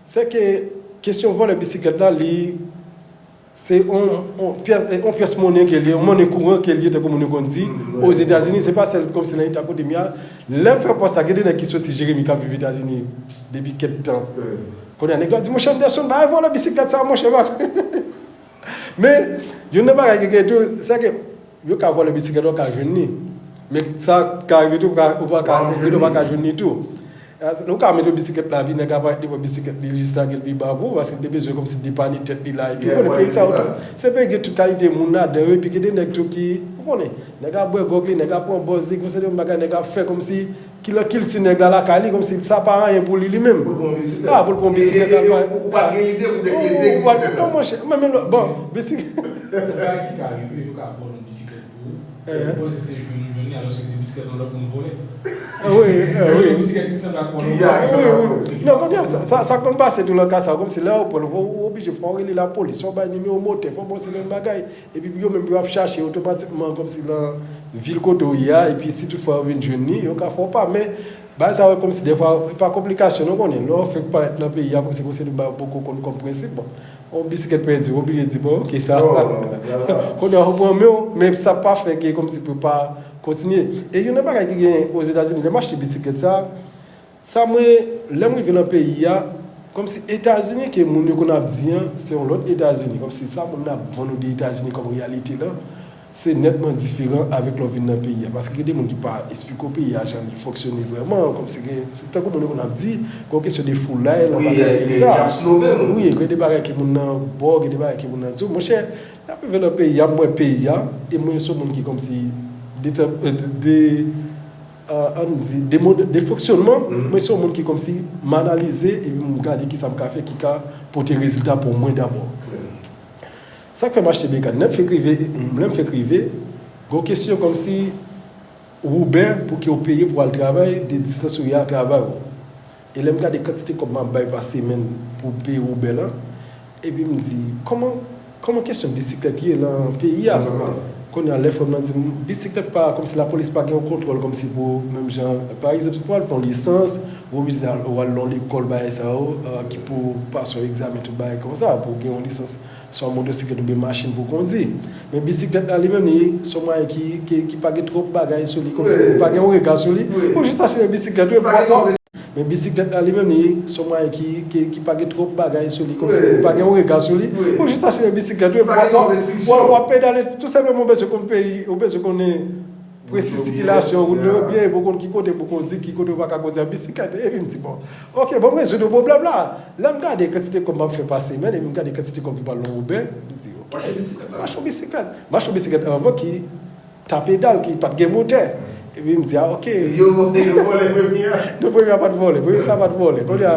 se ke kesyon vòlè bisiklèt la, li Se yon, yon pyès, yon pyès monnen ke l ye, yon monnen kouran ke l ye, tankou moun yo konn di, Ozetazini, se pa sèl kòmsi nan eta kote m ye a. Lè m fè pòs sa, gen de nèg ki soti Jeremi k ap viv Etazini depi kèk tan. Kounye a, nèg yo ap di, monchè Anderson, bay vòlè bisiklèt sa, monchè, pa. Men, youn nan bagay ki gen tou, se ke yo ka vòlè bisiklèt, ou ka jwenn li. Men sa ka rive tou, ou pa ka, ou pa ka jwenn li tou. Ou ka mete bisiklèt la, epi nèg la parèt devan bisiklèt li, jis lage l pi ba pou ou, paske l te bezwen kòmsi depane tèt li la. Epi ou konnen peyi sa yo tou, se peyi gen tout kalite moun ladan yo, epi gen de nèg tou ki, konnen. Nèg ap bwè gwòg li, nèg ap pran bòz li, konsa de bagay, nèg ap fè kòmsi ki lan kilti nèg la lakay li, kòmsi sa pa anyen pou li, li menm. Pou l pran yon bisiklèt. Ah, pou l pran yon bisiklèt. E, e, e, ou, ou pa gen lide pou deklete bisiklèt la. Non, monchè, men, men, bon, bisiklèt. Sa ki ka rive, yo ka vòlè yon bisiklèt pou ou. Ou panse se jwenn ou jwenn li, alòske se bisiklèt yon lòt moun vòlè. Ah, wi, ah, wi. Bisiklèt ki sanble ak yon lòt moun. Non, konnen sa, sa, sa konn pase tou lan ka sa, kòmsi lè yo pran l, ou, ou oblije fò w rele lapolis, fò w bay nimewo motè, fò w bon se yon bagay. Epi yo menm pou y ap chache otomatikman kòmsi lan vil kote w ye a, epi si toutfwa yo vin jwenn li, yo ka fè w pa. Men, bagay sa yo kòmsi defwa, e pa konplikasyon, nou konnen, lè w fèk parèt nan peyi a, kòmsi kòmsi nou ba poko konn kòm prensip, bon, yon bisiklèt pèdi, w oblije di, bon, oke, sa. Kounye a, ou pran men w, men sa pa fè ke kòmsi pou pa kontinye. E youn nan bagay ki gen Ozetazini, lè m achte bisiklèt sa, sa mwen, lè m rive nan peyi a, kòmsi Etazini ke moun yo konn ap di an, se yon lòt Etazini. Kòmsi sa moun nan ap vann ou de Etazini kòm reyalite lan, se nètman diferan avèk lè w vin nan peyi a. Paske gen de moun ki pa esplike w peyi a jan l fonksyone vrèman. Kòmsi gen, se tankou moun yo konn ap di, gen yon kesyon de foulay, lan bagay sa. Wi, gen de bagay ke moun nan ba w, gen de bagay ke moun nan di w. Monchè, lè m rive nan peyi a, m wè peyi a, e mwen se yon moun ki kòmsi de, de, de, euh, ann di, de, de fonksyonman, mwen se yon moun ki kòmsi m analize epi m gade kisa m ka fè ki ka pote rezilta pou mwen dabò. Sa k fè m achte bekàn. Lè m fèk rive, lè m fèk rive, gen yon kesyon kòmsi Uber pou ke w peye pou w al travay, de distans ou ye a travay ou. E lè m gade kantite kòb m ap bay pa semèn pou peye Uber lan, epi m di, kòman, kòman kesyon bisiklèt ye lan peyi a? Kounye a, lè frè m nan di m, bisiklèt pa, kòmsi lapolis pa gen yon kontwòl kòmsi pou menm jan, pa egzanp, si w al fè yon lisans, ou oblije al, ou al lan lekòl bagay sa yo, euh, ki pou pase yon egzamen tout bagay konsa, pou w gen yon lisans swa motosiklèt oubyen machin pou w kondi. Men bisiklèt la li menm, li se yon mwayen ki, ki, ki pa gen twòp bagay sou li, kòmsi li pa gen yon rega sou li. Ou jis achte yon bisiklèt, wi, men bisiklèt la li menm, li se yon mwayen ki, ki, ki pa gen twòp bagay sou li, kòmsi li pa gen yon rega sou li. Ou jis achte yon bisiklèt, wi, w ap, w ap, w ap pedale, tou senpleman ou bezwen konn peyi, ou bezwen konnen prensip sikilasyon wout yo byen, epi w konn ki kote pou kondi, ki kote w pa ka kondi ak bisiklèt. Epi m di, bon, oke, bon, m rezoud yon pwoblèm la. Lè m gade kantite kòb m ap fè pa semèn, epi m gade kantite kòb ki pral nan Uber, m di, oke, m achte yon bisiklèt. M achte yon bisiklèt anvan ki ta pedal, ki pa t gen motè. Epi m di, a, oke. Yo, yo vòlè premye a. Non, premye a pa t vòlè. Premye sa pa t vòlè. Kounye a,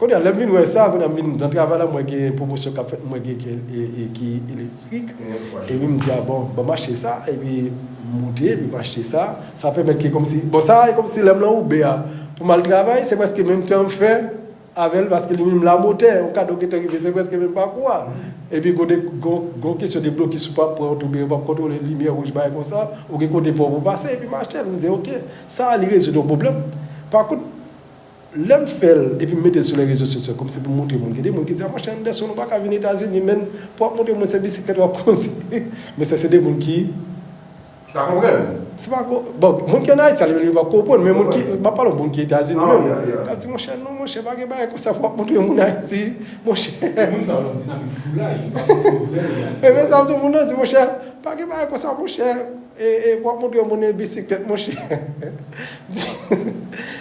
kounye a, lè m vin wè sa, kounye a m vin nan travay la, m wè gen pwomosyon k ap fèt, m wè gen ki, e, e, ki elektrik. Epi m di, a, bon, ban m achte sa, epi m moute, epi m achte sa. Sa pèmèt ke kòmsi, bon, sa e kòmsi lè m nan Uber a, pou m al travay, se prèske menm tan m fè avè l, paske li menm la motè, yon kado gentan rive, se prèske menm pakou a. Epi gon de, gon, gon kesyon de blokis ou p ap pran, oubyen yo p ap kontwole limyè wouj, bagay konsa, ou gen kote pa w pou pase, epi m achte l, m di, oke, sa a li rezoud yon pwoblèm. Pakont, lè m fè l, epi m mete l sou lè rezo sosyo, kòmsi pou m montre moun, gen de moun ki di, a, monchè Anderson, ou pa ka vin Etazini, menn, pou w ap montre moun se bisiklèt w ap kondi. Men sa se de moun ki Ki pa konprann. Se pa ko-, bon, moun ki ann Ayiti, a, li menm, li pa konprann, men moun ki, m ap pale moun ki Etazini menm. K ap di, monchè, non, monchè, pa gen bagay konsa pou w ap montre moun Ayiti, monchè. Moun sa yo nan dinamik foulay, yo pa konn se vrè reyalite. E men sa, tout moun nan di, monchè, pa gen bagay konsa, monchè. E, e, w ap montre moun e bisiklèt, monchè.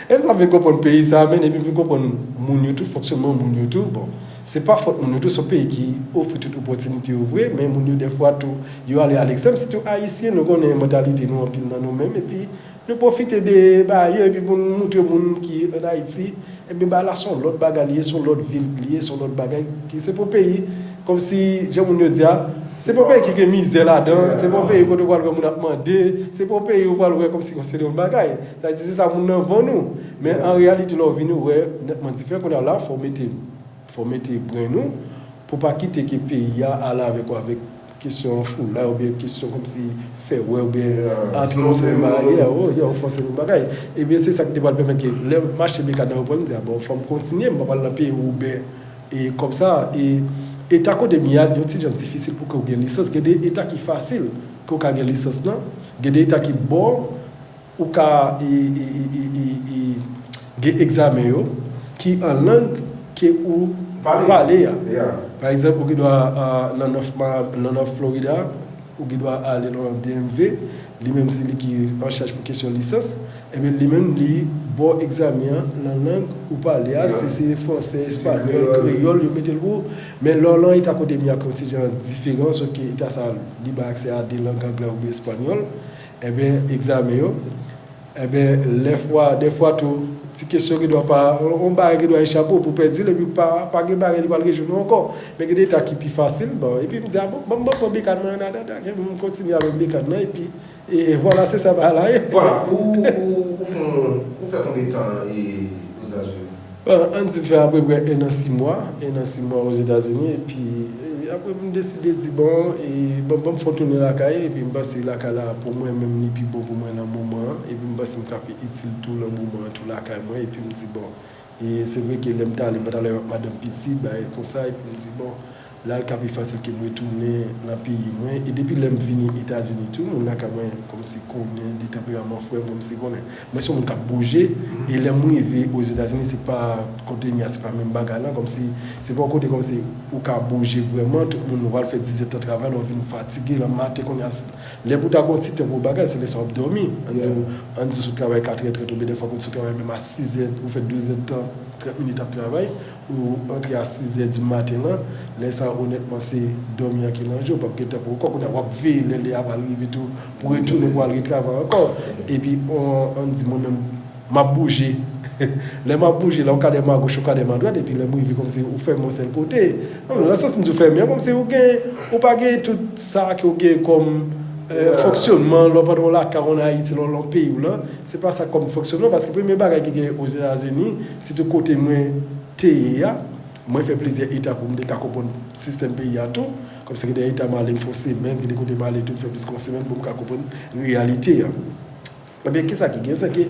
E sa m vin konprann peyi sa, men, epi m vin konprann moun yo tou, fonksyonman moun yo tou. Bon, se pa fòt moun yo tou, se yon peyi ki ofri tout opòtinite yo vre, men moun yo dèfwa tou, yo ale a lekstrèm, sitou Ayisyen, nou konnen mantalite nou anpil nan nou menm, epi nou pwofite de bagay yo, epi pou nou montre moun ki ann Ayiti, ebyen bagay la se yon lòt bagay li ye, se yon lòt vil li ye, se yon lòt bagay, ki se pou peyi, kòmsi, jan moun yo di a, se pou peyi ki gen mizè ladan, se pou peyi kote w pral wè moun ap mande, se pou peyi ou pral wè kòmsi, kòmsi se yon bagay. Sa vle di se sa moun nan vann ou. Men an reyalite, lè w vini, ou wè nètman diferan. Kounye a la, fò w mete, fò w mete brenn ou pou pa kite ke peyi a ale avèk ou avèk kesyon foulay oubyen kesyon kòmsi fè wè oubyen antre nan yon seri bagay, yeah, oh, yeah, ofansè nan bagay. Ebyen, se sa ki te pral pèmèt ke lè m achte bekàn nan yo pran, m di, a bon, fò m kontinye, m pa pral nan peyi Uber. E kòmsa, e eta kote m ye a, yon ti jan difisil pou ke w gen lisans. Gen de eta ki fasil ke w ka gen lisans nan, gen de eta ki bò, ou ka, e, e, e, e, e, e, gen egzamen yo ki an lang ke ou pale a. Pa egzanp, ou gen dwa, a, nan North Ma-, nan North Florida, ou gen dwa ale nan D M V, li menm se li ki an chaj pou kesyon lisans, ebyen li menm li Bò egzamen an, nan lang ou pale a, si se fransè, espanyòl, kreyòl, yo mete l pou ou. Men lè w lan eta kote m ye a, ki yon ti jan diferan, sòf ke eta sa a, li bay aksè a de lang anglè oubyen espanyòl, enben, egzamen yo, enben, lè fwa, dèfwa tou, ti kesyon ki dwa pa, yon bagay ki dwa echape w pou w pèdi l, epi pa, pa gen bagay li pral rejwenn ou ankò. Men gen de eta ki pi fasil, bon, epi m di, a bon, ban m pran bekàn mwen an atandan, ke m kontinye avèk bekàn nan, epi E vwala, se sa bagay la ye. Vwala, ou, ou, ou fè, ou fè konbyen tan e Ozetazini? Bon, ann di m fè apeprè en an sis mwa, en an sis mwa Ozetazini, epi e, apre m deside di, bon, e, bon, bon, m fè yon tounen lakay, epi m panse lakay la pou mwen menm li pi bon pou mwen nan moman an, epi m panse m ka pi itil tou nan moman an tou lakay mwen, epi m di, bon, E se vre ke lè m t ale, m pa t ale avèk madanm pitit, bagay konsa, epi m di, bon, la l ka pi fasil ke m retounen nan peyi mwen. E depi lè m vini Etazini tou, moun lakay mwen kòmsi konnen de tanperaman frè m, kòmsi konnen. Mwen se yon moun k ap bouje, e lè m rive Ozetazini, se pa kote m ye a, se pa menm bagay la, kòmsi, se pa yon kote kòmsi ou ka bouje vrèman, tout moun ou al fè diz èdtan travay, lè w vini ou fatige, lè maten kounye a, lè pou ta gen yon ti tan pou bagay, se lè sa w ap dòmi. Ann di w, ann di w sot travay katrè trant, oubyen dèfwa pou w sot travay menm a sizè, ou fè douz èdtan, trant minit ap travay, ou antre a sizè di maten lan, lè sa a, onètman, se dòmi an ki nan je w, p ap gen tan pou w ankò. Kounye a, w ap veye lè lè a pral rive tou, pou retounen, pou al retravay ankò. Epi, on, ann di mwen menm, m ap bouje. Lè m ap bouje, la, yon kadè m agòch, yon kadè m adwat, epi lè m rive, kòmsi ou fèmen yon sèl kote. Non, nan sans m di w fèmen an, kòmsi ou gen, ou pa gen tout sa ke w gen kòm, euh, fonksyonman, lè w pa nan yon lakay, ann Ayiti, lè w nan peyi w lan. Se pa sa kòm fonksyonman, paske premye bagay ki gen Ozetazini, sitou kote mwen te ye a, mwen fè plizyè eta pou m te ka konprann sistèm peyi a tou. Kòmsi gen de eta m ale, m fè yon semèn, gen de kote m ale tou, m fè plis ke yon semèn pou m ka konprann reyalite a. Ebyen, kisa ki gen, se ke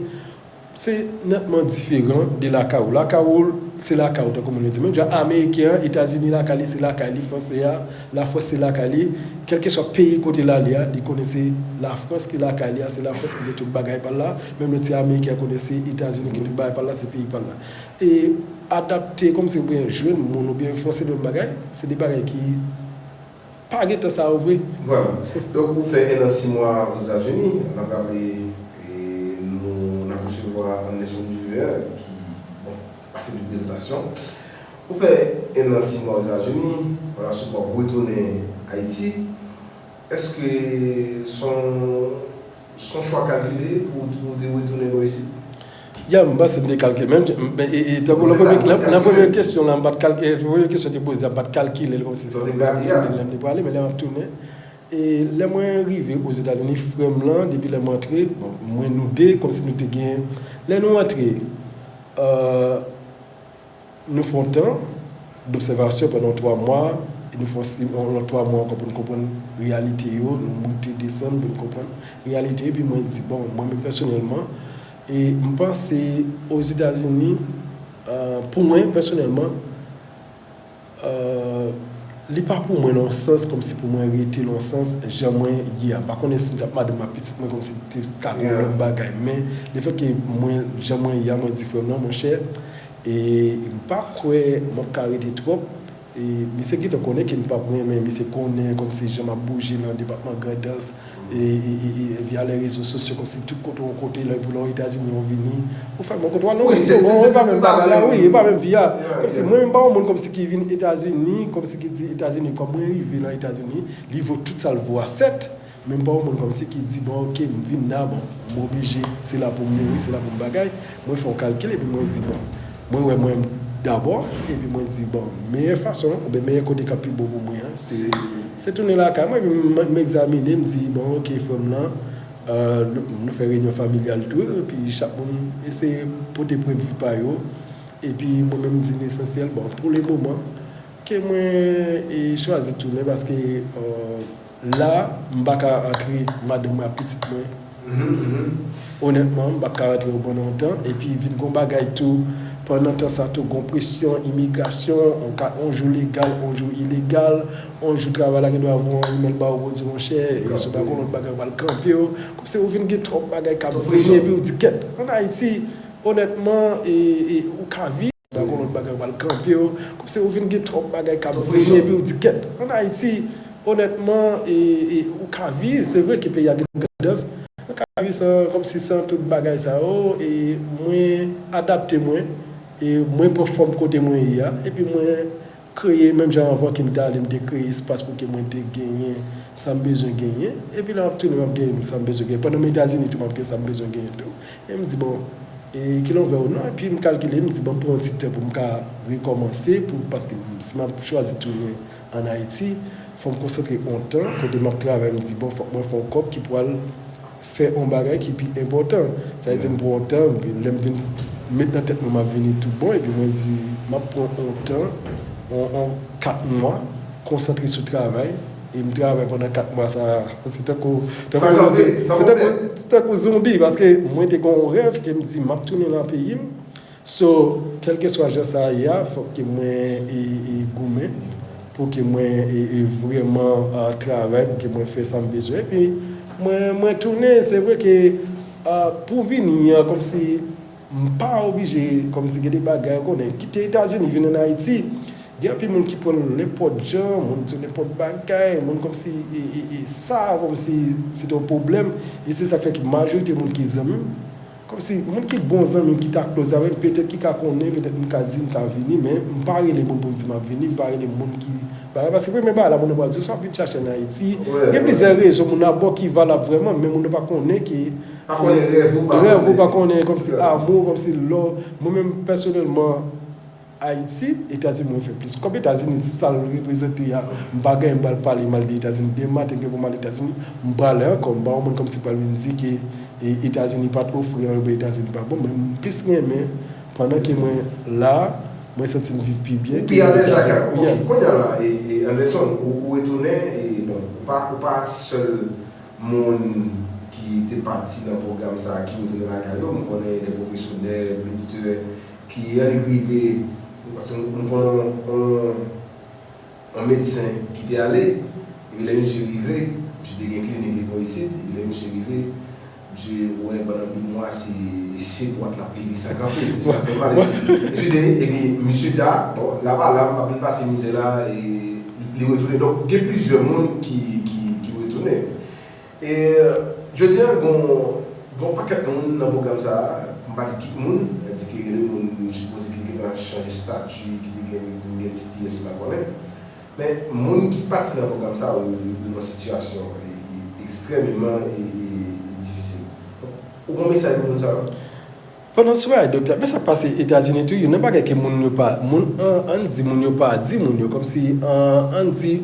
se nètman diferan de lakay ou. Lakay ou, se lakay ou, tankou moun yo di. Menm jan Ameriken an, Etazini lakay li, se lakay li, Fransè a, Lafrans se lakay li. Kèlkeswa peyi kote l ale a, li konnen se Lafrans ki lakay li a, se Lafrans ki gen tout bagay pa l la. Menm lè se Ameriken an konnen se Etazini ki tout bagay pa l la, se peyi pa l la. E adapte, kòmsi oubyen jwenn moun, oubyen fè yon seri de lòt bagay, se de bagay ki pa gen tan sa yo vre. Vwala. Donk, ou fè en an sis mwa Ozetazini. N ap raple, e, nou, n ap resevwa Anderson Duver, ki, bon, pase pou prezantasyon. Ou fè en an sis mwa Ozetazini, pa laswit w ap retounen Ayiti. Èske se yon, se yon chwa kalkile pou, pou w te retounen bò isit? Ya, m panse m te kalkile. Menm, men, e, e, tankou nan premye, nan, nan premye kesyon la, m pa t kalkile. Premye kesyon te poze a, m pa t kalkile l kòmsi se yon bagay ki se lè m te prale, men lè m ap tounen. E lè mwen rive Ozetazini, frè m lan, depi lè m antre, bon, mwen nou de, kòmsi nou te gen, lè nou antre, euh, nou fè yon tan d'obsèvasyon pandan twa mwa, e nou fè yon si-, yon lòt twa mwa ankò pou nou konprann reyalite yo, nou moute, desann pou nou konprann reyalite yo, epi mwen di, bon, mwen menm pèsonèlman, e m panse Ozetazini, euh, pou mwen pèsonèlman, euh, li pa pou mwen nan yon sans, kòmsi pou mwen rete nan yon sans, jan mwen ye a. M pa konnen si m t ap madanm ak pitit mwen, kòmsi te ka gen yon lòt bagay, men lefètke mwen, jan mwen ye a, mwen di frè m nan, monchè, e m pa kwè m ap ka rete twòp. E misye gentan konnen ke m p ap renmen, misye konnen kòmsi jan m ap bouje nan depatman Grandans, e, e, e, e via les réseaux sociaux, kòmsi tout kote w kote, lè pou lè w Etazini, w vini, ou fè bon kote w al nan resto, se pa menm bagay la, wi, e pa menm vi a. Kòmsi mwen menm pa yon moun kòmsi ki vin Etazini, kòmsi ki di Etazini, kòm mwen rive nan Etazini, li vo tout sa l vo a sèt. Men m pa yon moun kòmsi ki di, bon, oke, m vin la, bon, m oblije, se la pou m mouri, se la pou m bagay. Mwen fè yon kalkil, epi mwen di, bon, mwen wè mwen dabò, epi mwen di, bon, meyè fason, oubyen meyè kote k ap pi bon pou mwen an, se, se tounen lakay mwen, epi m, m egzamine, m di, bon, oke, frè m nan, euh, nou, nou fè reyinyon familyal tou, epi chak moun eseye pote pwennvi pa yo, epi mwen menm m di lesansyèl, bon, pou le moman, ke mwen, e, chwazi tounen, paske, euh, la, m pa ka antre madanm mwen ak pitit mwen. Onètman, m p ap ka rantre yo pandan yon tan. Epi vin gon bagay tou, pandan tan sa tou, gon presyon imigrasyon, on ka, on jou legal, on jou ilegal, on jou travay la gen dwa voye yon imèl ba ou pou di, monchè, e si w pa gon lòt bagay, yo pral kanpe w. Kòmsi ou vin gen twòp bagay k ap vini, epi ou di, kèt, ann Ayiti, onètman, e, e, ou ka viv. Pa gon lòt bagay, yo pral kanpe w. Kòmsi ou vin gen twòp bagay k ap vini, epi ou di, kèt, ann Ayiti, onètman, e, e, ou ka viv, se vre ke peyi a gen grandans, Nan ka viv san, kòmsi san tout bagay sa yo, e mwen adapte mwen, e mwen pran fòm kote mwen ye a, epi mwen kreye menm jan anvan ke m te ale, m te kreye espas pou ke mwen te genyen sa m bezwen genyen, epi la m ap tounen, m ap genyen sa m bezwen genyen. Pandan m Etazini tou, m ap gen sa m bezwen genyen tou. E m di, bon, e kilè w vè ou non, epi m kalkile, m di, bon, m pran yon ti tan pou m ka rekòmanse, pou, paske m- si m ap chwazi tounen ann Ayiti, fò m konsantre yon tan, kote m ap travay, m di, bon, fòk mwen fè yon kòb ki pral fè yon bagay ki pi enpòtan. Sa vle di, m pran yon tan, lè m vin met nan tèt mwen, m ap vini tout bon, epi mwen di, m ap pran yon tan, yon, yon kat mwa, konsantre sou travay, e m travay pandan kat mwa sa a. Se tankou, tankou, se tankou, se tankou zonbi, paske mwen te gen yon rèv ke m di, m ap tounen nan peyi m, so, kèlkeswa jan sa ye a, fòk ke mwen e, e goumen pou ke mwen e, e vrèman a, travay, pou ke mwen fè sa m bezwen. Epi, mwen, mwen tounen, se vre ke a, pou vini an, kòmsi m pa oblije, kòmsi gen de bagay, ou konnen, kite Etazini, vin ann Ayiti, gen anpil moun ki pran l nenpòt jan, moun di nenpòt bagay, moun kòmsi e, e, e sa, kòmsi se te yon pwoblèm. E se sa k fè ke majorite moun ki zanmi m, kòmsi moun ki bon zanmi m, ki ta close avè m, petèt ki ka konnen, petèt m ka di, m ka vini, men m pa rele moun pou m di m ap vini, m pa rele moun ki bagay. Paske premye bagay la, moun nan pral di w, sa w ap vin chache ann Ayiti. Gen plizyè rezon moun nan ap ba w ki valab vrèman, men moun nan pa konnen ke rèv ou, pa konnen kòmsi amou, kòmsi love. Mwen menm, pèsonèlman, Ayiti, Etazini mwen fè plis kòb. Etazini, sa l reprezante a, m pa gen anyen m pral pale mal de Etazini. Demen maten, gen pou m al Etazini, m prale ankò. M pa yon moun kòmsi pral vin di ke e, Etazini pa t ofri anyen oubyen Etazini pa bon, men m plis renmen pandan ke mwen la, mwen santi m viv pi byen. Pi alèz lakay ou. Ok, kounye a la, e, e, Anderson, ou, ou retounen, e, bon, ou pa, ou pa sèl moun ki te pati nan pwogram sa a ki retounen lakay yo. M konnen de pwofesyonèl, doktè, ki annik rive, paske m, m konnen yon, yon medsen ki te ale, epi lè misye rive, misye te gen klinik li bò isit, epi lè misye rive, misye wè pandan de mwa se, se dwat l ap leve san kanpe, se sa fè mal. Epi, epi misye di, a, bon, la pa la, m ap vin pase mizè la, e li retounen. Donk, gen plizyè moun ki, ki, ki retounen. E jodi a, gon, gon pakèt moun nan pwogram sa a, m pa di tout moun, di ke gen de moun m sipoze ki te gentan chanje stati, ki te gen, gen T P S, m pa konnen. Men moun ki pati nan pwogram sa a, yo, yo, yo nan sitiyasyon e, e, ekstrèmeman e, e, e difisil. Ou gon mesaj pou moun sa yo? Pandan sou bagay doktè, men sa k pase Etazini tou, youn nan bagay ke moun yo pa, moun, an, ann di moun yo pa di moun yo, kòmsi, an, ann di,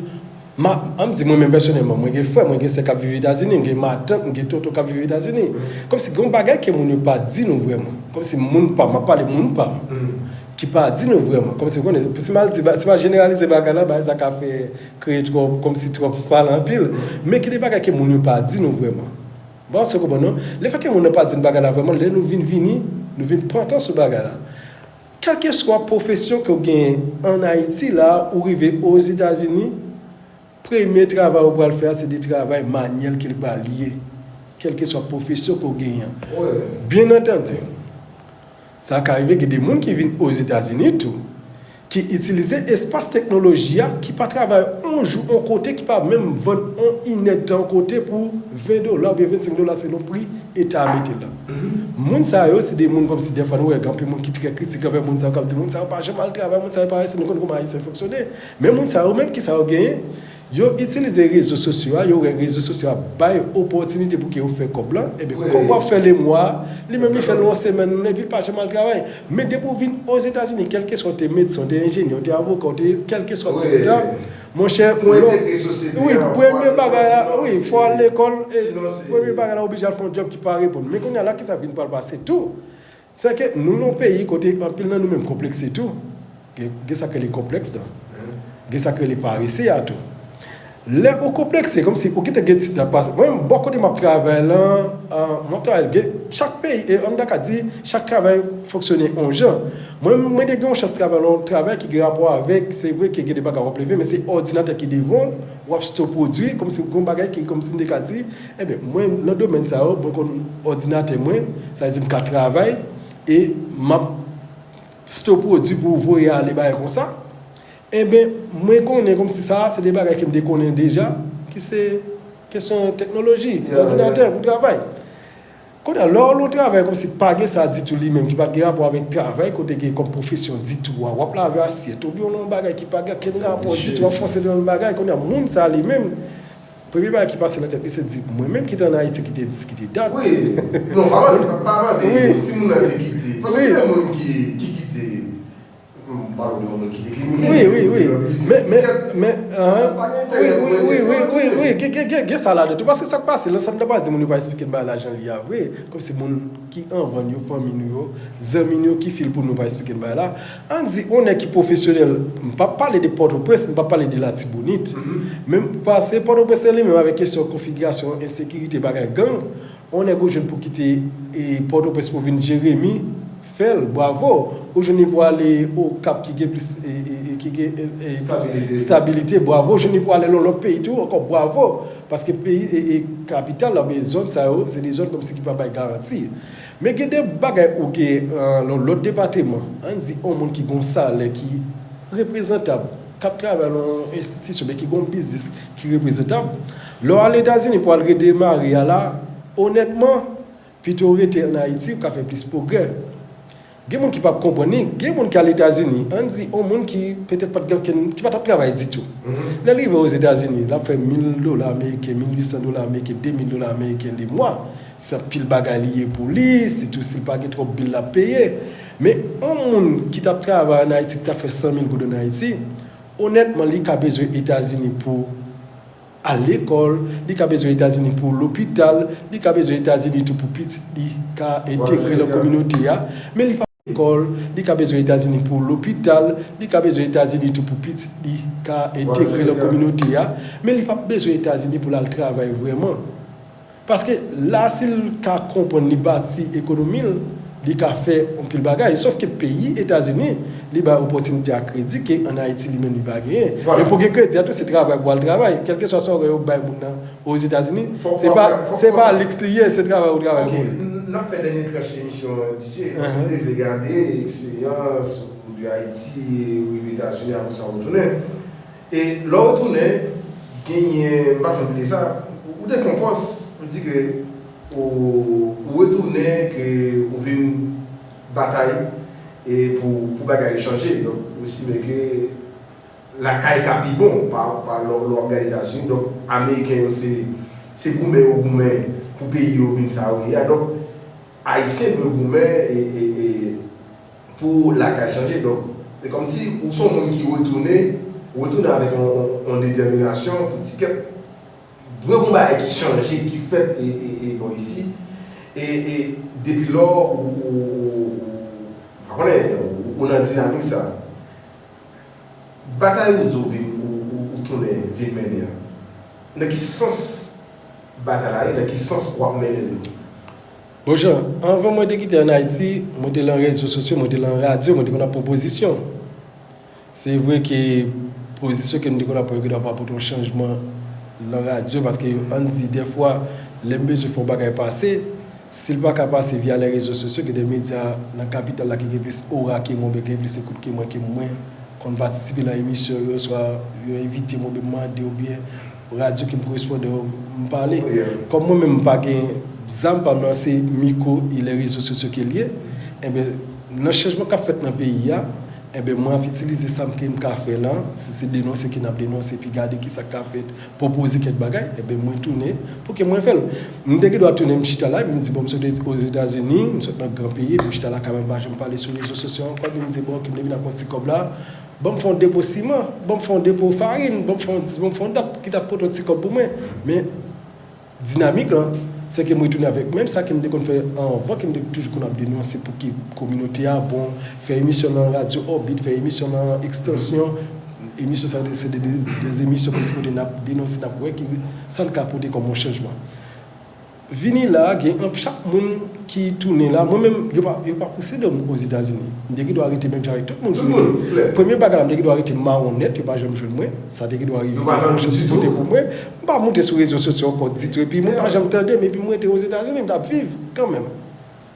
ma, ann di mwen menm pèsonèlman, mwen gen frè, mwen gen sè k ap viv Etazini, m gen matant, m gen tonton k ap viv Etazini. Kòmsi gen yon bagay ke moun yo pa di nou vrèman. Kòmsi moun pa m, m ap pale moun pa m, ki pa di nou vrèman. Kòmsi, ou konnen, si m al di, si m al jeneralize bagay la, bagay sa ka fè kreye twòp, kòmsi twòp pale anpil. Men gen de bagay ke moun yo pa di nou vrèman. Bon, se konprann non? Lefètke moun nan pa di n bagay la vrèman, lè nou vin vini, nou vin pantan sou bagay la. Kèlkeswa pwofesyon ke w genyen ann Ayiti la, ou rive Ozetazini, premye travay ou pral fè a, se de travay manyèl ke l pral ye. Kèlkeswa pofesyon ke w genyen an. Byen antandi, sa ka rive gen de moun ki vin Ozetazini tou, ki itilize espas teknoloji a, ki pa travay yon jou yon kote, ki pa menm vann yon inèdtan yon kote pou ven dola oubyen vennsenk dola selon pri eta a mete l lan. Moun sa yo, se de moun kòmsi dèfwa nou wè gen anpil moun ki trè kritik anvè moun sa yo, k ap di moun sa yo pa janm al travay, moun sa yo parese, nou konn kòman Ayisyen fonksyone. Men moun sa yo menm, kisa yo genyen? Yo itilize rezo sosyo a, yo wè rezo sosyo a bay opòtinite pou ke yo fè kòb lan. Ebyen, kòb w ap fè lemwa a, li menm li fè l yon semèn, epi l pa janm al travay. Men depi w vin Ozetazini, kèlkeswa w te medsen, w te enjenyè, w te avoka, w te kèlkeswa ti sa, monchè, wi, premye bagay la, wi, fò w al lekòl, e premye bagay la, w oblije al fè yon djòb ki pa reponn. Men kounye a la, kisa k vin pral pase tou? Se ke nou nan yon peyi kote anpil nan nou menm konplekse tou. Gen, gen sa k rele konplèks lan. Gen sa k rele parese a tou. Lè ou konplekse, kòmsi ou gentan gen ti tan pase. Mwen, bò kote m ap travay lan, an, m ap travay, gen, chak peyi, e, an ta ka di, chak travay fonksyone yon jan. Mwen, mwen te gen yon chans travay lan yon travay ki gen rapò avèk, se vre ke gen de bagay w ap leve, men se òdinatè ki devan w, w ap store pwodui, kòmsi gen yon bagay ki, kòmsi m te ka di, Ebyen, mwen, nan domèn sa yo, mwen konn òdinatè mwen, sa vle di m ka travay, e m ap store pwodui pou voye ale bagay konsa. Ebyen, mwen konnen kòmsi sa, se de bagay ke m te konnen deja, ki se kesyon teknoloji, òdinatè pou travay. Kounye a, lè w nan yon travay kòmsi pa gen sa ditou li menm, ki pa t gen rapò avèk travay kote gen kòm pwofesyon ditou a, w ap lave asyèt, oubyen w nan yon bagay ki pa gen okenn rapò ditou, w ap fòse nan yon bagay, kounye a, moun sa li menm, premye bagay ki pase nan tèt li, se di, mwen menm ki te ann Ayiti, ki te di, ki te dat. Wi, non, pa mande, pa mande, wi, si moun nan te kite. Paske gen moun ki, ki kite. M pale de yon moun ki te kite. Wi, wi, wi. Men, men, men, ahan. Wi, wi, wi, wi, wi, wi, gen, gen, gen, gen sa ladan tou. Paske sa k pase, lè sa m ta pral di moun yo pa eksplike m bagay la jan l ye a vre, kòmsi moun ki anvan n yo, fanmi nou yo, zanmi n yo ki fil pou nou pa eksplike n bagay la. Ann di, yon nèg ki pwofesyonèl, m p ap pale de Pòtoprens, m p ap pale de Latibonit. Men pase Pòtoprens li menm avèk kesyon konfigirasyon ensekirite, bagay gang, yon nèg ou jwenn pou kite, e, Pòtoprens pou vin Jeremi, fè l, bravo. Ou jwenn li pou ale Okap ki gen plis, e, e, e, ki gen, e, e, plis stabilite, bravo. Ou jwenn li pou ale nan lòt peyi tou, ankò bravo. Paske peyi, e, e, kapital la, oubyen zòn sa yo, se de zòn kòmsi ki pa bay garanti. Men gen de bagay ou gen, e, nan lòt depatman. Ann di, yon moun ki gen yon salè ki reprezantab, k ap travay nan yon enstitisyon, men ki gen yon biznis ki reprezantab. Lè w al Etazini pou al redemare a la, onètman, pito w rete ann Ayiti, ou ka fè plis pwogrè. Gen moun ki p ap konprann li, gen moun ki al Etazini, ann di, yon moun ki petèt pa t gen okenn, ki pa t ap travay ditou. Lè l rive Ozetazini, l ap fè mil dola ameriken, mil uit san dola ameriken, de mil dola ameriken lemwa. Se anpil bagay li ye pou li, sitou si l pa gen twòp bil l ap peye. Men, yon moun ki t ap travay ann Ayiti, ki t ap fè san mil goud ann Ayiti, onètman, li ka bezwen Etazini pou al lekòl, li ka bezwen Etazini pou lopital, li ka bezwen Etazini tou pou pitit li ka entegre nan kominote a, men li p ap lekòl, li ka bezwen Etazini pou lopital, li ka bezwen Etazini tou pou pitit li ka entegre nan kominote a, men li p ap bezwen Etazini pou l al travay vrèman. Paske la, si l ka konprann, li bati ekonomi l, li ka fè anpil bagay. Sòf ke peyi Etazini, li bay opòtinite a kredi ke ann Ayiti, li menm, li pa genyen. Men pou gen kredi a tou, se travay pou al travay. Kèlkeswa sa w wè yo bay moun nan Ozetazini, se pa, se pa liks li ye, se travay ou travay pou li. N ap fè dènye tranch emisyon an, D J. Si w te vle gade eksperyans ou de Ayiti, ou rive Etazini, apre sa w retounen. E lè w retounen, genyen, m pa janm bliye sa, ou te fè yon pòs, ou di ke ou, ou retounen, ke ou vin batay e pou, pou bagay yo chanje. Donk, ou estime ke lakay ka pi bon pa, pa lè, lè w ap gade Etazini. Donk, Ameriken yo se, se goumen yo goumen pou peyi yo vin sa yo ye a. Donk, Ayisyen dwe goumen e, e, e pou lakay chanje. Donk, se kòmsi ou se yon moun ki retounen, ou retounen avèk yon, yon, yon detèminasyon pou di ke dwe gen yon bagay ki chanje, ki fèt e, e, e bò isi. E, e depi lò, ou, ou, ou, ou, pa konnen, ou, ou nan dinamik sa. Batay ou di w vin, ou, ou, ou tounen, vin mennen an. Nan ki sans batay la ye, nan ki sans w ap mennen l? Bon, Jean, anvan mwen te kite ann Ayiti, mwen te lan rezo sosyo, mwen te lan radyo, mwen te konn ap pran pozisyon. Se vre ke pozisyon ke m te konn ap pran yo genlè pa pote yon chanjman lan radyo, paske ann di dèfwa, lè m bezwen fè yon bagay pase, si l pa ka pase via lè rezo sosyo, gen de medya nan kapital la ki gen plis ora ke mwen, oubyen gen plis ekout ke mwen, ke mwen konn patisipe lan emisyon yo, swa yo envite m, oubyen mande, oubyen radyo ke m korespondan yo, m pale. Kòm mwen menm m pa gen zam pa m nan, se mikwo e lè rezo sosyo ke l ye, enben, nan chanjman k ap fèt nan peyi a, enben, mwen ap itilize sa m ke m ka fè lan, si se denonse ke n ap denonse, epi gade kisa k ka fèt, pwopoze kèk bagay, enben, mwen tounen pou ke mwen fè l. M te gen dwa tounen, m chita la, epi m di, bon, m sot Ozetazini, m sot nan gran peyi, epi m chita lakay mwen, m pa janm pale sou rezo sosyo ankò, epi m di, bon, oke, m te vin ak yon ti kòb la, ban m fè yon depo siman, ban m fè yon depo farin, ban m fè yon dis, ban m fè yon dat ki t ap pote yon ti kòb pou mwen. Men, dinamik lan, se ke m retounen avèk menm sa ke m te konn fè anvan, ke m te toujou konn ap denonse pou ke kominote a bon, fè emisyon nan radyo Òbit, fè emisyon nan Ekstansyon, emisyon sa yo te se de, de, de emisyon kòmsi kote n ap denonse, n ap wè ki sa n ka pote kòm yon chanjman. Vini la, gen anp-, chak moun ki tounen la, mwen menm, yo pa, yo pa konsidere m Ozetazini. M te gen dwa rete menm jan avèk tout moun ki rete. Premye bagay la, m te gen dwa rete mawon nèt, yo pa janm jwenn mwen. Sa te gen dwa rive, yo pa janm pote pou mwen. M pa moute sou rezo sosyo ankò ditou, epi mwen pa janm tande m, epi mwen rete Ozetazini, m t ap viv kanmenm.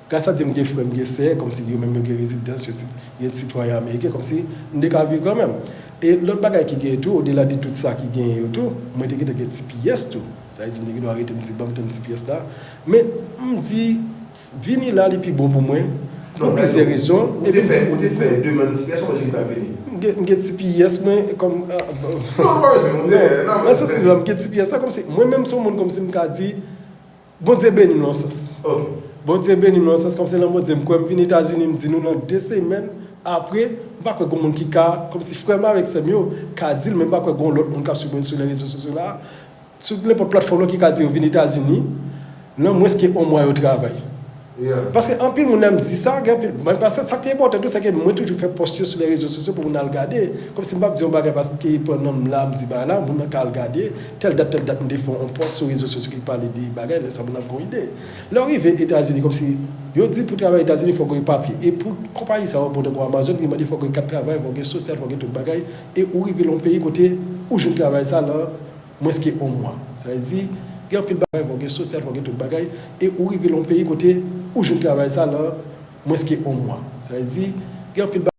Gras a Dye, m gen frè, m gen sè, kòmsi yo menm yo gen rezidans, yo gen sitwayen ameriken, kòmsi m te ka viv kanmenm. E lòt bagay ki genyen tou, odela de tout sa ki genyen yo tou, mwen te gentan gen ti pyès tou. Sa vle di, m te gen dwa rete, m di, ban m tann ti pyès la. Men, m di, Vini la, li pi bon pou mwen, pou plizyè rezon. Ou te fè, ou te fè demann T P S, ou konn li pa vini? M gen, m gen T P S mwen, kòm, ah, bon. Non, pa bezwen, ou te, non, nan sans la, m gen T P S la, kòmsi, mwen menm, se yon moun, kòmsi m ka di, Bondye beni m nan yon sans. Ok. Bondye beni m nan yon sans, kòmsi nan Bondye, m kwè m vin Etazini, m di nou nan de semèn, apre, m pa kwè gen moun ki ka, kòmsi frè m avèk sè m yo, ka di l, men m pa kwè gen lòt moun k ap swiv mwen sou lè rezo sosyo la, sou nenpòt platfòm lan ki ka di yo vin Etazini, nan mwens ke yon mwa yo travay. Paske anpil moun lè m di sa, gen anpil, mwen, paske sa ki enpòtan tou, se ke mwen toujou fè pòs yo sou lè rezo sosyo pou moun al gade. Kòmsi m p ap di yon bagay paske pandan m la, m di bagay la, moun nan ka al gade, tèl dat, tèl dat, m te fè yon pòs sou rezo sosyo ki pale de bagay, lè sa moun ap gon ide. Lè w rive Etazini, kòmsi yo di pou travay Etazini, fò w gen papye. E pou konpayi sa yo, pou tankou Amazon, li mande fò w gen kat travay, fò w gen sosyal, fò w gen tout bagay. E ou rive nan yon peyi kote ou jwenn travay sa nan mwens ke yon mwa. Sa vle di, gen anpil bagay, fò w gen sosyal, fò w gen tout bagay, e ou rive nan yon peyi kote ou jwenn travay sa nan mwens ke yon mwa. Sa vle di, gen anpil bagay.